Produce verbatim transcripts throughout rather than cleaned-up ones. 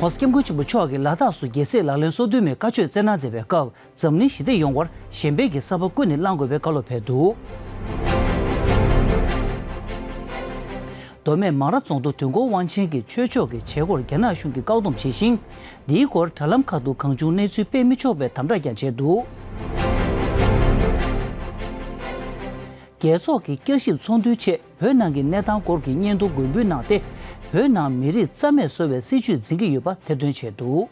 ༸གོང་ས་༸སྐྱབས་མགོན་ཆེན་པོ་མཆོག་གིས་ལ་དྭགས་སུ་རྒྱལ་སྲས་ལག་ལེན་སོ་བདུན་མའི་བཀའ་ཆོས་སྩལ་གནང་མཛད་པའི་སྐབས། འཛམ་གླིང་ཞི་བདེ་ཡོང་བར་གཞན་ཕན་གྱི་བསམ་པ་ཀུན་ནས་བླང་དགོས་པའི་བཀའ་སློབ་ཕེབས་འདུག་མདོ་སྨད་མང་ར་རྫོང་དུ་དུས་འཁོར་དབང་ཆེན་གྱི་ཆོས་ཕྱོགས་ཀྱི་བྱེད་སྒོར་རྒྱ་ནག་གཞུང་གིས་བཀག་སྡོམ་བྱས་ཤིང་། འདིའི་སྐོར་དྲ་ལམ་ཁག་ཏུ་གང་བྱུང་གནས་ཚུལ་སྤེལ་མི་ཆོག་པའི་དམ་དྲག་ཀྱང་བྱས་འདུག་རྒྱལ་ཚོགས་ཀྱི་བསྐྱར་ཞིབ་ཚོགས་འདུའི་ཆེད། བོད་ནང་གི་གནས་སྟངས་སྐོར་གྱི་སྙན་ཐོ་འགོད་འབུལ་གནང་སྟེ། བོད་ནང་མི་རིགས་རྩ་མེད་བཟོ་བའི་སྲིད་བྱུས་འཛིན་གྱི་ཡོད་པ་ཐེར་འདོན་བྱས་འདུག་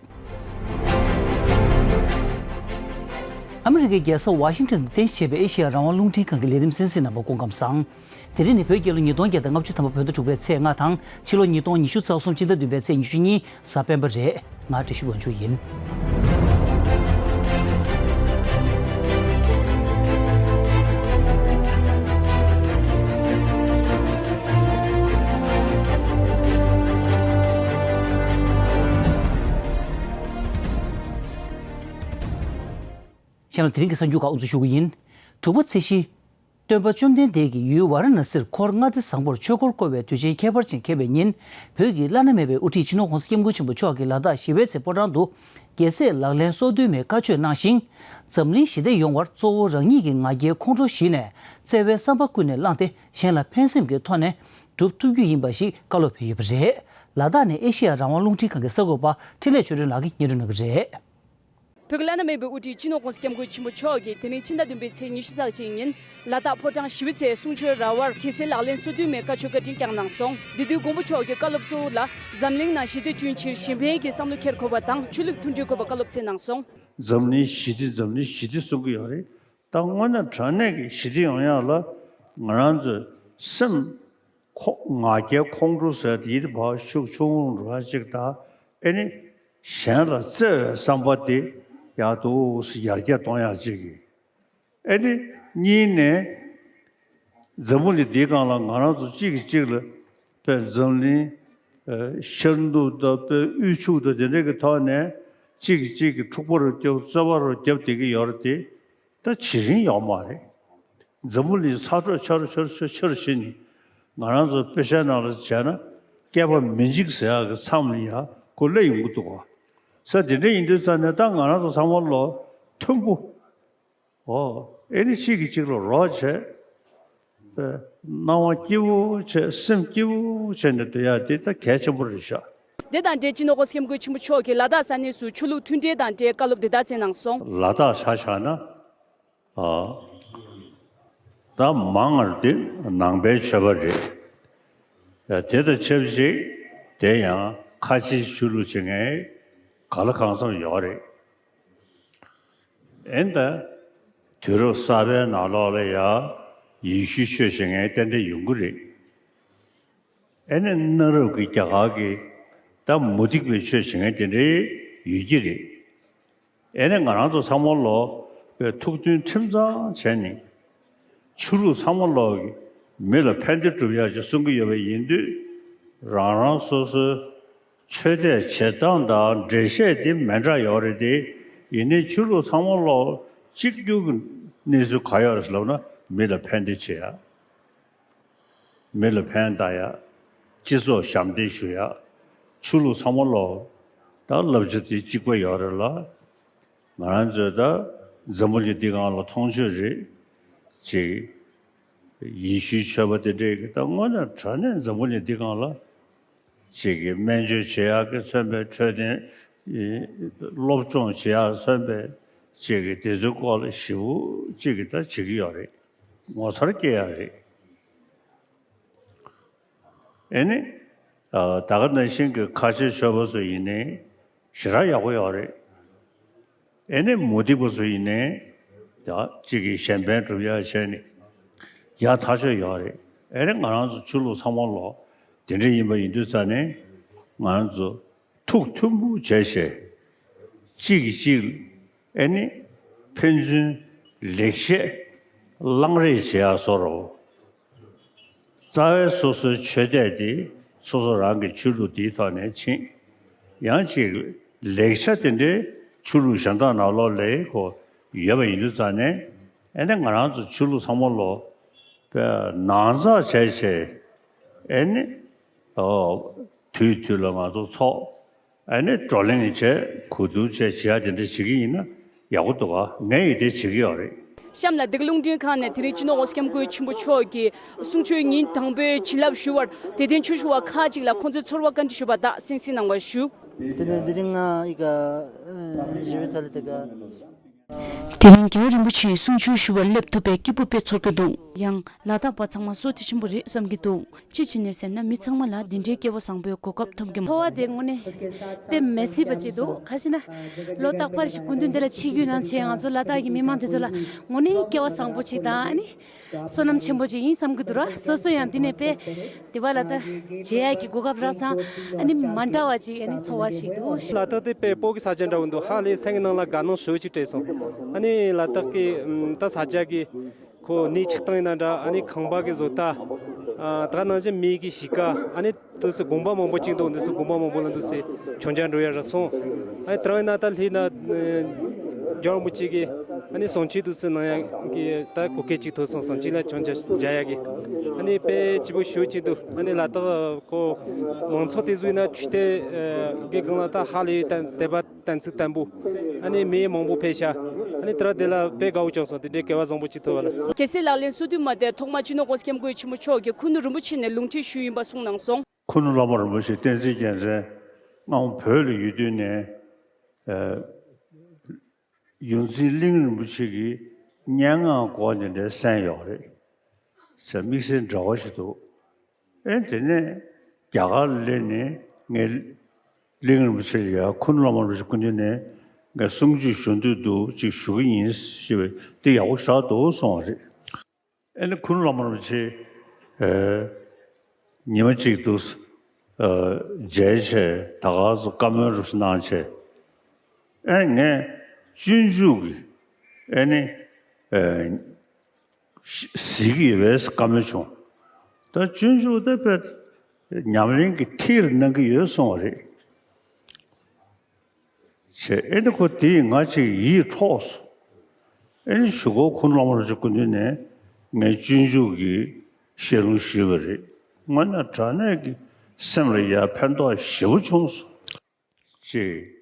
ཨ་མི་རི་ཀའི་རྒྱལ་ས་ཝ་ཤིང་ཊོན་དུ་རྟེན་གཞི་བྱས་པའི་ཨེ་ཤེ་ཡ་རང་དབང་རླུང་འཕྲིན་ཁང་གི་ལས་རིམ་གསན་གཟིགས་གནང་བར་སྐུ་ཁམས་བཟང་། དེ་རིང་ནི་བོད་རྒྱལ་ལོ་ཉིས་སྟོང་བརྒྱ་དང་ལྔ་བཅུ་ཐམ་པ་བོད་ཟླ་དྲུག་པའི་ཚེས་ལྔ་དང་། ཕྱི་ལོ་ཉིས་སྟོང་ཉི་ཤུ་རྩ་གསུམ་སྤྱི་ཟླ་བདུན་པའི་ཚེས་ཉི་ཤུ་གཉིས་གཟའ་སྤེན་པ་རེད། ང་བཀྲ་ཤིས་དབང་ཕྱུག་ཡིན། གཤམ་ལ་དེ་རིང་གི་གསར་འགྱུར་ཁག་དབུ་འཛུགས་ཞུ་གི་ཡིན། དྲུག་པ་ཚེས་བཞི། སྟོན་པ་བཅོམ་ལྡན་འདས་ཀྱིས་ཡུལ་ཝཱ་ར་ཎ་སིར་འཁོར་ལྔ་སྡེ་བཟང་པོར་ཆོས་འཁོར་བསྐོར་བའི་དུས་ཆེན་ཁྱད་པར་ཅན་འཁེལ་བའི་ཉིན། བོད་ཀྱི་བླ་ན་མེད་པའི་དབུ་ཁྲིད་སྤྱི་ནོར་༸གོང་ས་༸སྐྱབས་མགོན་ཆེན་པོ་མཆོག་གིས་ལ་དྭགས་ཞི་བའི་རྩེ་ཕོ་བྲང་དུ་རྒྱལ་སྲས་ལག་ལེན་སོ་བདུན་མའི་བཀའ་ཆོས་གནང་ཞིང་། འཛམ་གླིང་ཞི་བདེ་ཡོང་བར་གཙོ་བོ་རང་ཉིད་ཀྱི་ང་རྒྱལ་ཁོང་ཁྲོ་ཞི་ནས། བརྩེ་བའི་བསམ་པ་ཀུན་ནས་བླངས་ཏེ། གཞན་ལ་ཕན་སེམས་ཀྱི་ཐོག་ནས་སྒྲུབ་ཐུབ་རྒྱུ་ཡིན་པ་ཞིག་བཀའ་སློབ་ཕེབས་ཡོད་པ་རེད། ལ་དྭགས་ནས་ཨེ་ཤེ་ཡ་རང་དབང་རླུང་འཕྲིན་ཁང་གི་གསར་འགོད་པ་འཕྲིན་ལས་ཆོས་སྒྲོན་ལགས་ཀྱིས་སྙན་སྒྲོན་གནང་གི་རེད། བོད་ཀྱི་བླ་ན་མེད་པའི་དབུ་ཁྲིད་སྤྱི་ནོར་༸གོང་ས་༸སྐྱབས་མགོན་ཆེན་པོ་མཆོག་གིས་དེ་རིང་ཕྱི་ཟླ་བདུན་པའི་ཚེས་ཉི་ཤུ་རྩ་གཅིག་ཉིན་ལ་དྭགས་ཕོ་བྲང་ཞི་བའི་རྩེའི་གསུང་ཆོས་ར་བར་རྒྱལ་སྲས་ལག་ལེན་སོ་བདུན་མའི་བཀའ་ཆོས་བཀའ་དྲིན་བསྐྱངས་གནང་སོང་། འདི་དུས་མགོན་པོ་མཆོག་གིས་བཀའ་སློབ་གཙོ་བོ་ལ་འཛམ་གླིང་ནང་ཞི་བདེ་བསྐྲུན་ཕྱིར་གཞན་ཕན་གྱི་བསམ་བློ་འཁྱེར་དགོས་པ་དང་ཆོས་ལུགས་མཐུན་སྒྲིལ་དགོས་པ་བཀའ་སློབ་སྩལ་གནང་སོང་། འཛམ་གླིང་ཞི་བདེ་འཛམ་གླིང་ཞི་བདེ་གསུང་གི་ཡོད་རེད། ད་དངོས་གནས་དྲང་གནས་ཀྱི་ཞི་བདེ་ཡོང་ཡག་ལ་ང་རང་ཚོའི་སེམས་ཁོ་ང་རྒྱལ་ཁོང་ཁྲོ་ཟེར་དེ་ཡིད་ཕར་ཤུགས་ཆུང་ངུ་འགྲོ་ཡག་ཅིག་དང་། ཨེ་ནི། གཞན་ལ་བརྩེ་བའི་བསམ་པ་དེ་ཡག་ཏུ་ཡར་རྒྱས་གཏོང་ཡག་ཅིག་གི། ཨེ་ནི། གཉིས་ནས། འཛམ་བུ་གླིང་འདིའི་སྒང་ལ་ང་རང་ཚོ་གཅིག་གིས་གཅིག་ལ་དཔེ་འཛམ་གླིང་ཤར་ནུབ་དང་དཔེ་དབུལ་ཕྱུག་དང་དེ་འདྲ་གི་ཐོག་ནས་གཅིག་གིས་གཅིག་གི་འཁྲུག་པ་རུ་རྒྱབ་རྩོད་པ་རུ་རྒྱབ་བསྡད་ཀྱི་ཡོད་རེད་དེ། ད་བྱེད་རིན་ཡོད་མ་རེད། འཛམ་བུ་གླིང་ཚ་དྲོད་ཆེ་རུ་ཆེ་རུ་ཆེ་རུ་ཆེ་རུ་ཕྱིན་ནས་ང་རང་ཚོ་དཔེ་ཆའི་ནང་ལ་བྱས་ན་བསྐལ་པ་མི་འཇིག་ཟེར་ཡག་གི་མཚམས་ལ་ཡ་ཁོ་སླེབས་ཡོང་གི་འདུག་ག། ས་དེ་འདྲ་ཡིན་དུས་ཙང་ནས་ད་ང་རང་ཚོ་ཚང་མ་ལོ་མཐུན་པོ། ཨོ། ཨེ་ནི་གཅིག་གིས་གཅིག་ལ་རོགས་བྱས། ཨེ། སྣང་བ་སྐྱིད་པོ་བྱས་སེམས་སྐྱིད་པོ་བྱས་ནས་སྡོད་ཡག་དེ་ད་གལ་ཆེན་པོ་རེད་ཤག། དེ་དང་འབྲེལ་སྤྱི་ནོར་༸གོང་ས་༸སྐྱབས་མགོན་ཆེན་པོ་མཆོག་གིས་ལ་དྭགས་ས་གནས་སུ་ཆོས་ལུགས་མཐུན་འབྲེལ་དང་འབྲེལ་བཀའ་སློབ་འདི་ལྟར་སྩལ་གནང་སོང་། ལ་དྭགས་ཆ་བཞག་ན། ཨ། ད་མང་བ་དེ་ནང་པའི་ཆོས་པ་རེད། དེ་དང་ཆབས་ཅིག་དེ་ཡང་ཁ་ཆེའི་ཆོས་ལུགས་བྱེད་མཁན་ག་ལ་གང་འཚམ་ཡོད་རེད། ཨེ་ད། དུས་རབས་གསར་པའི་ནང་ལོགས་ལ་ཡང་ཡེ་ཤུའི་ཆོས་བྱེད་མཁན་ཏན་ཏན་ཡོང་གི་རེད། ཨེ་ནི་གནའ་རབས་ཀྱི་རྒྱ་གར་གྱི་ད་མུ་སྟེགས་པའི་ཆོས་བྱེད་མཁན་དེ་འདྲའི་ཡོད་ཀྱི་རེད། ཨེ་ནི་ང་རང་ཚོ་ཚང་མ་ལོ་བའི་ཐུགས་མཐུན་ཁྲིམས་གཙང་བྱས་ནས་ཆོས་ལུགས་ཚང་མ་ལོ་གི་མི་ལ་ཕན་བདེ་སྒྲུབ་ཡག་ཅིག་གསུང་གི་ཡོད་པ་ཡིན་དུས། རང་རང་སོ་སོའི་ཆོས་དད་བྱེད་སྟངས་དང་འགྲེལ་བཤད་དེ་མི་འདྲ་ཡོད་རེད་དེ། ཡིན་ནའི་ཆོས་ལུགས་ཚང་མ་ལོ་གཅིག་གྱུར་གྱི་གནས་ཚུལ་ག་ཡོད་རེད་ལབ་ན་མི་ལ་ཕན་བདེ་བྱེད་ཡག། མི་ལ་ཕན་བཏགས་ཡག། སྤྱི་ཚོགས་ཞབས་འདེགས་ཞུ་ཡག། ཆོས་ལུགས་ཚང་མ་ལོ་ད་བསླབ་བྱ་དེ་གཅིག་པ་ཡོད་རེད་ལ། ང་རང་ཚོས་ད་འཛམ་བུ་གླིང་འདི་སྒང་ལ་མཐོང་ཆོས་རེད། ཅིག་ཡེ་ཤུའི་ཆོས་པ་དེ་འདྲས་ཀྱིས་ད་དངོས་གནས་དྲང་གནས་འཛམ་བུ་གླིང་འདི་སྒང་ལ་ཅིག་གི་སྨན་བཅོས་བྱེད་ཡག་གི་མཚོན་པའི་འཕྲོད་བསྟེན། སློབ་སྦྱོང་བྱེད་ཡག་མཚོན་པའི་ཅིག་གི་དེ་ཚོའི་སྐོར་ལ་ཞེ་པོ་ཅིག་གི་ད་བྱེད་ཀྱི་ཡོད་རེད། ངོ་མཚར་སྐྱེ་ཡག་རེད། ཨེ་ནི། ཨ། ད་ག་ནང་བཞིན་གྱི་ཁ་ཆེ་ཆོས་པ་ཚོ་ཡིན་ནའི་ཞེ་དྲག་ཡག་པོ་ཡོད་རེད། ཨེ་ནི་མུ་སྟེགས་པ་ཚོ་ཡིན་ནའི་ཡ་གཅིག་གིས་གཞན་ཕན་སྒྲུབ་ཡག་བྱས་ནས་ཡག་ཐག་ཆོད་ཡོད་རེད། ཨེ་ནི་ང་རང་ཚོ་ཆོས་ལུགས་ཚང་མ་ལོ་དེ་འདྲ་ཡིན་པ་ཡིན་དུས་ཙང་ནས་ང་རང་ཚོ་ཐུགས་མཐུན་པོ་བྱས་བྱས་གཅིག་གིས་གཅིག་ལ། ཨེ་ནི། ཕན་ཚུན་ལེགས་བཤད་གླེང་རེས་བྱེད་ཡག་བཟོ་འདྲ་བོ། རྩ་བའི་སོ་སོའི་ཆོས་དད་དེ་སོ་སོ་རང་གི་ཆོས་ལུགས་དེའི་ཐོག་ནས་ཕྱིན། ཡང་ཅིག་ལེགས་ཆ་དེ་འདྲའི་ཆོས་ལུགས་གཞན་དག་ནང་ལོགས་ལ་ཁོ་ཡོད་པ་ཡིན་དུས་ཙང་ནས། ཨེ་ནི་ང་རང་ཚོ་ཆོས་ལུགས་ཚང་མ་ལོ་དཔེ་ནང་ཚགས་བྱས་བྱས། ཨེ་ནི། ཨོ། དུས་དུས་ལ་ང་ཚོ་ཚོགས། ཨ་ནི་བགྲོ་གླེང་བྱས། གོ་བསྡུར་བྱས། བྱེད་ཡ་དེ་འདྲ་བྱེད་ཀྱི་ཡིན་ན་ཡག་པོ་འདུག་ག་ངས་ཡིད་བདེ་བྱེད་ཀྱི་ཡོད་རེད། གཤམ་ལ་འདི་ག་རླུང་འཕྲིན་ཁང་ནས་དེ་རིང་སྤྱི་ནོར་༸གོང་ས་༸སྐྱབས་མགོན་ཆེན་པོ་མཆོག་གི་གསུང་ཆོས་ཉིན་དང་པོའི་བྱིན་རླབས་ཞུ་བར་དད་ལྡན་ཆོས་ཞུ་བ་ཁག་ཅིག་ལ་ཁོང་ཚོའི་ཚོར་བ་བཀའ་འདྲི་ཞུས་པ་དག་གསན་གཟིགས་གནང་བར་ཞུ། དེ་ནས་དེ་རིང་ང་ཨི་ཀ་རི་བེ་ཚ་ལི་དེ་ཀ་དེ་རིང་རྒྱལ་བ་རིན་པོ་ཆེའི་གསུང་ཆོས་ཞུ་བར་སླེབས་ཐུབ་པའི་སྐྱིད་པོ་དཔེ་ཚོར་གྱི་འདུག་ཡང་ལ་དྭགས་པ་ཚང་མ་བསོད་བདེ་ཆེན་པོ་རེད་བསམ་གྱི་འདུག་ཅི་བྱས་ནས་ཟེར་ན། མི་ཚང་མ་ལ་འདི་འདྲའི་སྐལ་བ་བཟང་པོའི་གོ་སྐབས་ཐོབ་ཀྱི་མ། ཚོར་བ་དེ་དངོས་གནས་དཔེ་མི་སྲིད་པ་ཅིག་འདུག་ག་ཅི་ན། ལོ་རྟག་པར་ཞིག་སྐུ་མདུན་འདི་ལ་ཆིབས་བསྒྱུར་གནང་བྱས། ང་ཚོ་ལ་དྭགས་ཀྱི་མི་མང་དེ་ཚོ་ལ་དངོས་གནས་སྐལ་བ་བཟང་པོ་ཅིག་དང་། ཨ་ནི་བསོད་ནམས་ཆེན་པོ་ཅིག་ཡིན་བསམ་གྱི་འདུག་ར། སོ་སོ་ཡང་འདི་ནས་དཔེ་དེ་བ་ལ་ད་མཇལ་ཡག་གི་གོ་སྐབས་རག་ཙང་། ཨ་ནི་མ་འདྲ་བ་ཅིག་ཨ་ནི་ཚོར་བ་ཞིག་འདུག་ལ་དྭགས་དེ་དཔེ་བོད་ཀྱི་ས་ཆ་འདྲ་བོ་འདུག་ཧ་ལས་སེམས་ཀྱི་ནང་ལ་དགའ་སྣང་ཞེ་པོ་ཅིག་སྤྲད་སོང་། ཨ་ནི་ལ་དྭགས་ཀྱི་ཨམ་ད་ས་ཆ་གི་ཁོ་གནས་ཆགས་སྟངས་ཡིན་ན་འདྲ། ཨ་ནི་ཁང་པ་གི་བཟོ་ལྟ། ཨ་ད་ག་ནང་བཞིན་མི་གི་གཤིས་ཀ། ཨ་ནི་འདུག་སེ་དགོན་པ་མང་པོ་ཅིག་འདུག་འདུག་སེ་དགོན་པ་མང་པོ་ལ་འདུག་སེ་མཆོད་མཇལ་འགྲོ་ཡ་རག་སོང་། ཨ་ནི་དེ་རིང་ཡིན་ན་ད་སླེབས་ན་རྒྱལ་བ་རིན་པོ་ཆེ་གི་ཨ་ནི་གསུང་ཆོས་འདུག་སེ་གནང་ཡ་གི་ད་གོ་སྐལ་ཅིག་ཐོབ་སོང་། གསུང་ཆོས་ལ་མཆོད་མཇལ་མཇལ་ཡ་གི། ཨ་ནི་དཔེ་སྐྱིད་པོ་ཞེ་པོ་ཅིག་འདུག་ཨ་ནི་ལ་དྭགས་ཁོ་མང་ཚོགས་དེ་ཚོ་ཡིན་ན་ཆོས་དད་གི་སྒང་ལ་ད་ཧ་ལས་ཡོད། དད་པ་དམ་ཚིག་བརྟན་པོ། ཨ་ནི་མི་མང་པོ་ཕེབས་ཤག་ཨ་ནི་དེ་རིང་དེ་ལ་དཔེ་དགའ་བོ་བྱུང་སོང་། དེ་འདྲའི་སྐལ་བ་བཟང་པོ་ཅིག་ཐོབ་པ་ལ། རྒྱལ་སྲས་ལག་ལེན་སོ་བདུན་མ་དེ་ཐོག་མར་སྤྱི་ནོར་༸གོང་ས་༸སྐྱབས་མགོན་ཆེན་པོ་མཆོག་གིས་ཁུ་ནུ་རིན་པོ་ཆེ་ནས་ལུང་འདྲེན་ཞུས་ཡིན་པ་གསུངས་གནང་སོང་། ཁུ་ནུ་བླ་མ་རིན་པོ་ཆེ་བསྟན་འཛིན་རྒྱལ་མཚན་སྔ་མོ་བོད་ལ་ཡོད་དུས་ནས། ཨ་ཡོངས་འཛིན་གླིང་རིན་པོ་ཆེ་གིས་སྙན་ངག་སྐོར་འདི་འདྲའི་གསན་ཡོད་རེད་ཟེར། དམིགས་བསལ་འབྲེལ་བ་ཞིག་འདུག་ཨེ་དེ་ནས་རྒྱ་གར་ལ་སླེབས་ནས་ངས་གླིང་རིན་པོ་ཆེ་ལ་ཡ། ཁུ་ནུ་བླ་མ་རིན་པོ་ཆེ་སྐུ་མདུན་ནས་ངས་གསུང་ཆོས་ཞུ་འདོད་འདུག་ཅིག་ཞུ་གི་ཡིན་ཞེས་པས། དེ་ཡག་པོ་ཞེ་དྲག་འདུག་གསུངས་པ་རེད། ཨེ་ནི་ཁུ་ནུ་བླ་མ་རིན་པོ་ཆེ་ཨེ་ཉི་མ་གཅིག་འདུག་ཨེ་མཇལ་བྱས། ད་ག་ཚོད་བཀའ་མོལ་རུ་གནང་བྱས། ཨེ་ངས་སྤྱོད་འཇུག་གི་ཨེ་ནི་ཨེ་གཟིགས་ཀྱི་ཡོད་པས་བཀའ་མོལ་བྱུང་། ད་སྤྱོད་འཇུག་དེ་དཔེ་ཉམས་ལེན་གྱི་ཐིག་ལེ་གནང་གི་ཡོད་གསུངས་པ་རེད། བྱས། ཨེ་ནི་ཁོ་དེས་ང་ཅིག་ཡིད་འཕྲོག་སོང་། ཨེ་ནི་གཞུག་གུ་ཁུ་ནུ་བླ་མ་རིན་པོ་ཆེ་སྐུ་མདུན་ནས་ངས་སྤྱོད་འཇུག་གི་བཤད་ལུང་ཞུས་པ་རེད། དངོས་གནས་དྲང་གནས་ཀྱི་སེམས་ལ་ཡ་ཕན་ཐོགས་ཞེ་པོ་བྱུང་སོང་། ཅེས་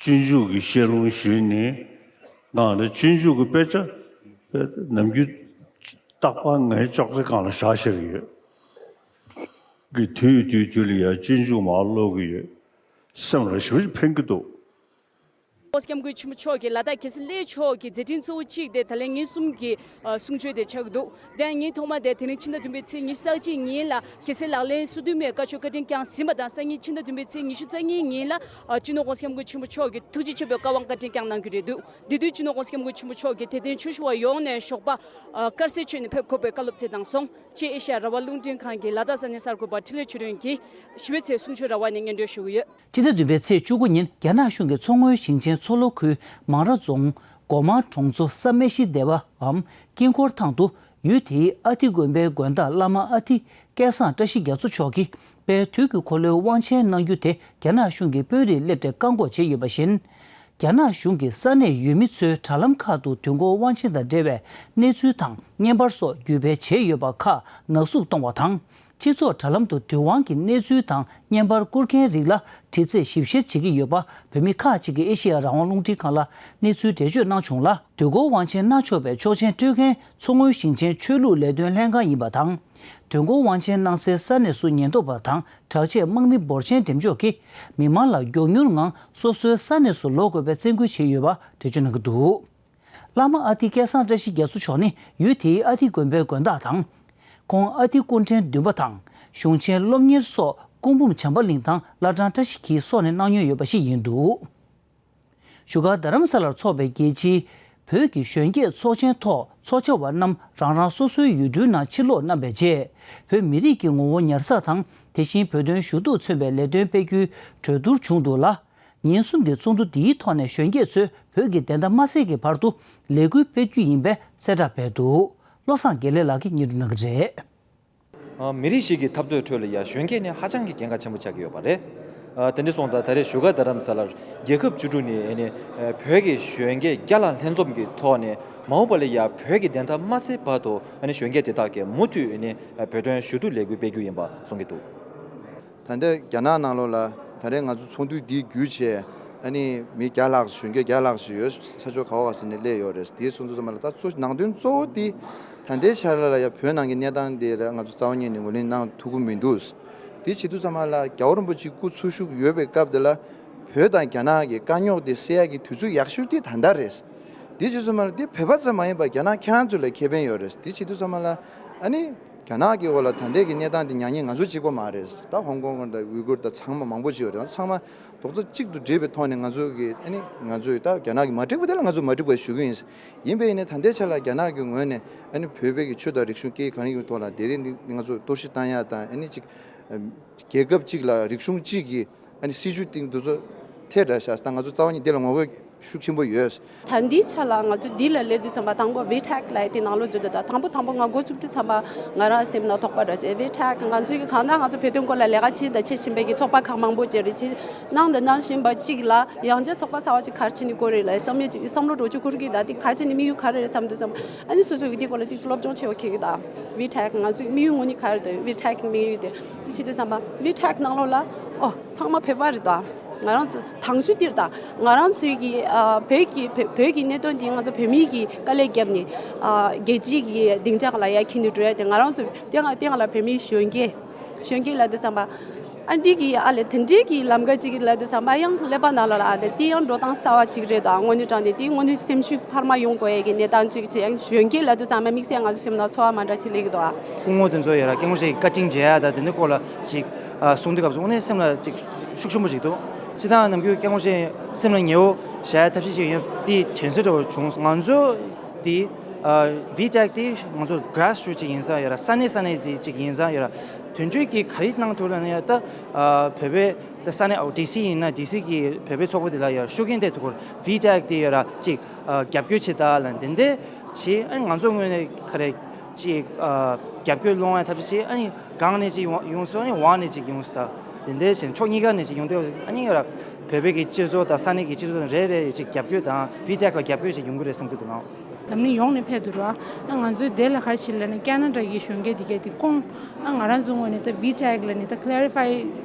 སྤྱོད་འཇུག་གི་བཤད་ལུང་ཞུས་ནས། ང་ལ་སྤྱོད་འཇུག་གི་དཔེ་ཆ་ནམ་རྒྱུན་རྟག་པར་ངའི་ཅོག་ཙེ་སྒང་ལ་བཞག་བཞག་གི་ཡོད། གི་དུས་དུས་དུས་ལ་ཡ་སྤྱོད་འཇུག་མར་ཀློག་གི་ཡོད། སེམས་ལ་ཞེ་པོ་ཅིག་ཕན་གྱི་འདུག་སྐྱབས་མགོན་ཆེན་པོ་མཆོག་གིས་ལ་དྭགས་རྒྱལ་སྲས་གླེ་མཆོག་གི་མཛད་འཕྲིན་གཙོ་བོ་གཅིག་དེ་ད་ལན་ཉིན་གསུམ་གྱི་ཨ་གསུང་ཆོས་དེ་ཆགས་ཀྱི་འདུག་དེ་ཡང་ཉིན་ཐོག་མ་དེ་དེ་རིང་ཕྱི་ཟླ་བདུན་པའི་ཚེས་ཉི་ཤུ་རྩ་གཅིག་ཉིན་ལ་རྒྱལ་སྲས་ལག་ལེན་སོ་བདུན་མའི་བཀའ་ཆོས་བཀའ་དྲིན་བསྐྱངས་ཟིན་པ་དང་། སང་ཉིན་ཕྱི་ཟླ་བདུན་པའི་ཚེས་ཉི་ཤུ་རྩ་གཉིས་ཉིན་ལ་ཨ་སྤྱི་ནོར་༸གོང་ས་༸སྐྱབས་མགོན་ཆེན་པོ་མཆོག་གིས་ཐུགས་རྗེ་ཆེན་པོའི་བཀའ་དབང་བཀའ་དྲིན་བསྐྱངས་གནང་རྒྱུ་རེད་འདུག་དེ་དུས་སྤྱི་ནོར་༸གོང་ས་༸སྐྱབས་མགོན་ཆེན་པོ་མཆོག་གིས་དད་ལྡན་ཆོས་ཞུ་བ་ཡོངས་ནས་ཞོགས་པ་ཨ་དཀར་ཟས་མཆོད་ནས་ཕེབས་དགོས་པའི་བཀའ་སློབ་བསྩལ་གནང་སོང་། ཅེས་ཨེ་ཤ་ཡ་རང་དབང་རླུང་འཕྲིན་ཁང་གི་ལ་དྭགས་ས་གནས་གསར་འགོད་པ་འཕྲིན་ལས་ཆོས་སྒྲོན་གྱིས་བཞི་པའི་ཚེས་གསུང་ཆོས་ར་བ་ནས་སྙན་སྒྲོན་ཞུ་གི་ཡོད། ཕྱི་ཟླ་བདུན་པའི་ཚེས་བཅུ་དགུ་ཉིན་རྒྱ་ནག་གཞུང་གིས་མཚོ་སྔོན་ཞིང་ཆེན་མཚོ་ལྷོ་ཁུལ་མང་ར་རྫོང་སྒོ་མང་གྲོང་ཚོ་ས་སྨེ་ཤི་སྡེ་བའམ་དཀྱིལ་འཁོར་ཐང་དུ། ཡུལ་དེའི་ཨ་ཏི་དགོན་པའི་དགོན་བདག་བླ་མ་ཨ་ཏི་སྐལ་བཟང་བཀྲ་ཤིས་རྒྱ་མཚོ་མཆོག་གིས་དཔལ་དུས་ཀྱི་འཁོར་ལོའི་དབང་ཆེན་གནང་རྒྱུ་དེ་རྒྱ་ནག་གཞུང་གིས་དཔོན་རིགས་སླེབས་གྲས་བཀག་འགོག་བྱས་ཡོད་པ་བཞིན། རྒྱ་ནག་གཞུང་གིས་ས་གནས་ཡུལ་མི་ཚོའི་དྲ་ལམ་ཁག་ཏུ་དུས་འཁོར་དབང་ཆེན་དང་འབྲེལ་བའི་གནས་ཚུལ་དང་བརྙན་པར་སོགས་བརྒྱུད་སྤེལ་བྱས་ཡོད་པ་ཁག་ནག་གསུབ་གཏོང་བ་དང་། སྤྱི་ཚོགས་དྲ་ལམ་དུ་དུས་དབང་གི་གནས་ཚུལ་དང་བརྙན་པར་བསྐུར་མཁན་རིགས་ལ་དྲི་རྩད་ཞིབ་བཤེར་བྱེད་ཀྱི་ཡོད་པ། བོད་མི་ཁག་ཅིག་གིས་ཨེ་ཤེ་ཡ་རང་དབང་རླུང་འཕྲིན་ཁང་ལ་གནས་ཚུལ་འགྲེལ་བརྗོད་གནང་བྱུང་ལ། དུས་འཁོར་དབང་ཆེན་གནང་ཆོག་པའི་ཆོག་མཆན་སྤྲོད་མཁན་མཚོ་སྔོན་ཞིང་ཆེན་ཆོས་ལུགས་ལས་དོན་ལྷན་ཁང་ཡིན་པ་དང་། དུས་འཁོར་དབང་ཆེན་གནང་སའི་ས་གནས་སུ་ཉེན་རྟོག་པ་དང་དྲག་ཆས་དམག་མི་འབོར་ཆེན་འགྲེམས་འཇོག་གིས་མི་མང་ལ་མགྱོགས་མྱུར་ངང་སོ་སོའི་ས་གནས་སུ་ལོག་དགོས་པའི་བཙན་སྐུལ་བྱས་ཡོད་པ་འགྲེལ་བརྗོད་གནང་གི་འདུག་བླ་མ་ཨ་ཏི་སྐལ་བཟང་བཀྲ་ཤིས་རྒྱ་མཚོ་མཆོག་ནི་ཡུལ་དེའི་ཨ་ཏི་དགོན་པའི་དགོན་བདག་དང་། ཁོང་ཨ་ཏི་སྐུ་ཕྲེང་བདུན་པ་དང་། གཞུང་ཆེན་སློབ་གཉེར་སོགས་སྐུ་འབུམ་བྱམས་པ་གླིང་དང་བླ་བྲང་བཀྲ་ཤིས་འཁྱིལ་སོགས་ནས་གནང་མྱོང་ཡོད་པ་ཞིག་ཡིན་འདུག་བཞུགས་སྒར་རྡ་རམ་ས་ལར་འཚོགས་པའི་རྒྱལ་སྤྱིའི་བོད་ཀྱི་གཞོན་སྐྱེས་ཚོགས་ཆེན་ཐོག་ཚོགས་བཅར་བ་རྣམས་རང་རང་སོ་སོའི་ཡུལ་གྲུའི་ནང་ཕྱིར་ལོག་གནང་བའི་རྗེས། བོད་མི་རིགས་ཀྱི་ངོ་བོ་ཉར་ཚགས་དང་། དེ་བཞིན་བོད་དོན་ཞུ་གཏུག་མཚོན་པའི་ལས་དོན་སྤེལ་རྒྱུའི་གྲོས་བསྡུར་བྱུང་འདུག་ལ། ཉིན་གསུམ་གྱི་ཚོགས་འདུ་འདིའི་ཐོག་ནས་གཞོན་སྐྱེས་ཚོས་བོད་ཀྱི་བདེན་མཐའ་མ་གསལ་གྱི་བར་དུ་ལས་འགུལ་སྤེལ་རྒྱུ་ཡིན་པའི་གསལ་བསྒྲགས་སྤེལ་འདུག་བློ་བཟང་དགེ་ལེགས་ལགས་ཀྱིས་སྙན་སྒྲོན་གནང་གི་རེད། ཨ། མི་རིགས་ཤིག་གི་འཐབ་རྩོད་ཁྲོད་ལ་ཡ་གཞོན་སྐྱེས་ནི་ཧ་ཅང་གི་གལ་འགངས་ཆེན་པོ་ཆགས་ཀྱི་ཡོད་པ་རེད། ཨ། དེ་འདྲ་སོང་ཙང་ད་རེས་བཞུགས་སྒར་རྡ་རམ་ས་ལར་རྒྱལ་ཁབ་བཅུ་དྲུག་ནས་ཨ་ནི་བོད་ཀྱི་གཞོན་སྐྱེས་བརྒྱ་ལྷག་ལྷན་འཛོམས་ཀྱི་ཐོག་ནས་མ་འོངས་པ་ལ་ཡ་བོད་ཀྱི་བདེན་མཐའ་མ་གསལ་བར་དུ་ཨ་ནི་གཞོན་སྐྱེས་དེ་དག་གིས་མུ་མཐུད་ཨ་ནི་བོད་དོན་ཞུ་གཏུག་ལས་འགུལ་སྤེལ་རྒྱུ་ཡིན་པ་གསུང་གི་འདུག་ད་ལྟ་རྒྱ་ནག་ནང་ལོགས་ལ་ ད་རེས་ང་ཚོ་ཚོགས་འདུ་འདི་བརྒྱུད་བྱས་ཨ་ནི་མི་བརྒྱ་ལྷག་གཞོན་སྐྱེས་བརྒྱ་ལྷག་ཞིག་ཡོད། ས་ཕྱོགས་ག་བ་ག་ས་ནས་སླེབས་ཡོད་རེད། དེའི་ཚོགས་འདུ་ཚང་མ་ལ་ད་གཙོ་ནང་དོན་གཙོ་བོ་འདི་ད་ལྟའི་ཆར་ལ་ལ་ཡ་བོད་ནང་གི་གནས་སྟངས་འདི་ལ་ང་ཚོ་རྩ་བ་ཉིད་ནས་ངོས་ལེན་གནང་ཐུབ་ཀྱི་མི་འདུག་དེ་བྱེད་དུས་ཙམ་པ་ལ་རྒྱལ་བ་རིན་པོ་ཆེ་སྐུ་འཚོ་བཞུགས་ཡོད་པའི་སྐབས་དེ་ལ་བོད་དང་རྒྱ་ནག་གི་དཀའ་རྙོག་དེ་སེལ་ཡག་གི་དུས་ཚོད་ཡག་ཤོས་དེ་ད་ལྟ་རེད། དེ་བྱེད་དུས་ཙམ་པ་ལ་དེ་བོད་པ་ཙམ་མ་ཡིན་པར་རྒྱ་ནག་ཁྱེད་རང་ཚོ་ལ་ཁེ་ཕན་ཡོད་རེད། དེ་བྱེད་དུས་ཙམ་པ་ལ་ཨ་ནི་རྒྱ་ནག་གི་འོག་ལ་ད་ལྟའི་གི་གནས་སྟངས་དེ་མྱ་ངན་ང་ཚོ་གཅིག་པ་མ་རེད། ད་ཧོང་ཀོང་དང་ཝུ་གུར་དང་ཚང་མ་མང་པོ་ཅིག་ཡོད་རེད། ཚང་མ་རྡོག་རྩ་གཅིག་ཏུ་སྒྲིལ་བའི་ཐོག་ནས་ང་ཚོ་གི་ཨ་ནི་ང་ཚོས་ད་རྒྱ་ནག་གི་མ་འགྲིག་པ་དེ་ལ་ང་ཚོ་མ་འགྲིག་པ་ཞུ་གི་ཡིན། ཡིན་པས་ཡིན་ནའི་ད་ལྟའི་ཆ་ལ་རྒྱ་ནག་གི་ངོས་ནས་ཨ་ནི་བོད་པའི་གི་ཆོས་དང་རིག་གཞུང་སྐད་ཡིག་གང་ཡིན་ཐོག་ལ་དེ་རིང་འདི་ང་ཚོ་གཏོར་བཤིག་བཏང་ཡ་དང་ཨ་ནི་ཅིག་རྒྱལ་ཁབ་གཅིག་ལ་རིག་གཞུང་གཅིག་གི་ཨ་ནི་སྲིད་བྱུས་སྟེང་དུ་ཚོ་ཐད་འདྲ་བཞག་ད་ང་ཚོ་རྩ་བ་ཉིད་འདི་ལ་ངོ་རྒོལ་ཤུགས་ཆེན་པོ་ཡོད། ད་འདིའི་ཆ་ལ་ང་ཚོ་འདི་ལ་སླེབས་དུས་ཙམ་པ་དང་པོ་ཝི་ཊེག་ལབ་ཡ་དེ་ནང་ལོགས་འཛུལ་དུས་ད་དང་པོ་དང་པོ་ང་འགོ་བཙུགས་དུས་ཙམ་པ་ང་རང་སེམས་ནང་དོགས་པ་འདྲ་བྱས། ཝི་ཊེག་ང་ཚོའི་གི་གང་ལྟར་ང་ཚོ་བོད་དོན་སྐོར་ལ་ལས་ཀ་བྱེད་དང་བྱེད་བཞིན་པའི་གི་ཚོགས་པ་ཁག་མང་པོ་ཅིག་རེད། བྱེད་གནང་དང་གནང་བཞིན་པ་གཅིག་ལ་ཡང་བསྐྱར་ཚོགས་པ་གསར་པ་ཅིག་ག་རེ་བྱེད་ནི་དགོས་རེད་ལབ་བསམ་ཡས་ཅིག་བསམ་བློ་འགྲོ་རྒྱུ་ཁུར་གི་ད་དེ་ག་རེ་བྱེད་ནི་དམིགས་ཡུལ་ག་རེ་རེད་བསམ་དུས་ཙམ་པ་ཨ་ནི་སོ་སོ་གི་དེ་སྐོར་ལ་ཏིག་ཙམ་སློབ་སྦྱོང་བྱེད་དགོས་ཁེལ་གི་ད། ཝི་ཊེག་ང་ཚོའི་དམིགས་ཡུལ་དངོས་གནས་ག་རེ་རེད། ཝི་ཊེག་གི་དམིགས་ཡུལ་དེ་དེ་བྱེད་དུས་ཙམ་པ་ཝི་ཊེག་ནང་ལོགས་ལ་ཨོ་ཚང་མ་བོད་པ་རེད་ད། ང་རང་ཚོ་དང་ཤོས་འདིར་དང་ང་རང་ཚོའི་གི་ཨ་བོད་ཀྱི་བོད་བོད་ཀྱི་གནད་དོན་འདི་ང་ཚོ་བོད་མིའི་གི་དཀའ་ལས་བརྒྱབ་ནས་ཨ་རྒྱལ་སྤྱིའི་གི་སྡིངས་ཆ་ལ་ཡར་འཁྱེར་ནས་འགྲོ་ཡ་དེ་ང་རང་ཚོ་སྟེང་སྟེང་ལ་བོད་མིའི་གཞོན་སྐྱེས་གཞོན་སྐྱེས་ལབ་དུས་ཙམ་པ་ཨ་འདི་གི་ཨ་ལས་དེ་འདྲའི་གི་ལམ་ཁ་ཅིག་གི་ལབ་དུས་ཙམ་པ་ཡང་ཀླད་པ་ནང་ལ་ལ་ཨ་དེ་དེ་ཡང་འགྲོ་སྟངས་གསར་བ་ཅིག་རེད་དང་དངོས་གནས་དྲང་གནས་དེ་དངོས་གནས་སེམས་ཤུགས་འཕར་མ་ཡོང་དགོས་ཡ་གི་གནས་སྟངས་ཅིག་ཅིག་ཡང་གཞོན་སྐྱེས་ལབ་དུས་ཙམ་པ་དམིགས་བསལ་ང་ཚོ་སེམས་ནང་ཚོར་བ་མ་འདྲ་ཅིག་སླེབས་ཀྱི་འདུག་ཨ། སྐུ་ངོ་དེ་ཚོ་ཡོད་ར་སྐུ་ངོ་ཞིག་བཀའ་དྲིན་རྗེ་ཡ་ད་དེ་འདྲའི་སྐོར་ལ་ཅིག་ཨ་གསུང་དུས་སྐབས་སུ་དངོས་གནས་སེམས་ལ་ཅིག་ཤུགས་ཆེན་པོ་ཞིག་འདུག་སྤྱི་བཏང་ནམ་རྒྱུན་སྐུ་ངོ་ཞིག་སེམས་ལ་ཉེ་བོ་བཞག་ཡ་ཐབས་ཤེས་ཅིག་ཡིན་དེ་དྲན་གསོ་འདྲ་བོ་བྱུང་སོང་། ང་ཚོ་དེ་ཨ་ཝི་ཊེག་དེ་ང་ཚོ་གྷ་རེ་སི་རུ་ཊི་ཅིག་ཡིན་ས་ཡོད་ར་ས་གནས་ས་གནས་ཅིག་ཅིག་ཡིན་ས་ཡོད་ར་དོན་གཅོད་ཀྱིས་ག་རེ་གནང་ཐུབ་ལབ་ན་ཡ་ད་ཨ་བོད་པའི་ད་ས་གནས་ཨོ་ཌི་སི་ཡིན་ན་ཌི་སི་གི་བོད་པའི་ཚོགས་པ་དེ་ལ་ཡ་ཤུགས་རྐྱེན་ཐེབས་ཐུབ་ཀྱི་རེད། ཝི་ཊེག་དེ་ཡོད་ར་ཅིག་ཨ་རྒྱབ་སྐྱོར་བྱེད་ད་ལ་དེ་འདྲ་བྱེད་ཨ་ང་ཚོ་ངོས་ནས་ག་རེ་ཅིག་ཨ་རྒྱབ་སྐྱོར་སློང་ཡ་ཐབས་ཤེས་ཨ་ནི་སྒང་ནས་ཅིག་ཡོང་ཡོང་སོང་ཨ་ནི་འོག་ནས་ཅིག་ཡོང་སོང་ད་དེ་འདྲ་བྱས་ཕྱོགས་གཉིས་ཀ་ནས་ཅིག་ཡོང་དུས་ཨ་ནི་ཡོད་ར་བོད་པའི་གི་སྤྱི་ཚོགས་དང་ས་གནས་ཀྱི་སྤྱི་ཚོགས་དང་རེ་རེ་ཅིག་རྒྱབ་སྐྱོར་དང་ཝི་ཊེག་ལ་རྒྱབ་སྐྱོར་ཅིག་ཡོང་གི་རེད་བསམ་གྱི་འདུག་ཨང་། འཛམ་གླིང་ཡོངས་ནས་ཕེབས་འདུག་ར། ཨ་ང་ཚོའི་དེ་ལ་ག་རེ་བྱེད་ལབ་ན་ཀ་ན་ཌ་གི་གཞོན་སྐྱེས་དེ་གས་དེ་སྐོང་ཨ་ང་རང་ཚོ་ངོས་ནས་ད་ཝི་ཊེག་ལབ་ནས་ད་ཀ་ལེ་རི་ཕའི་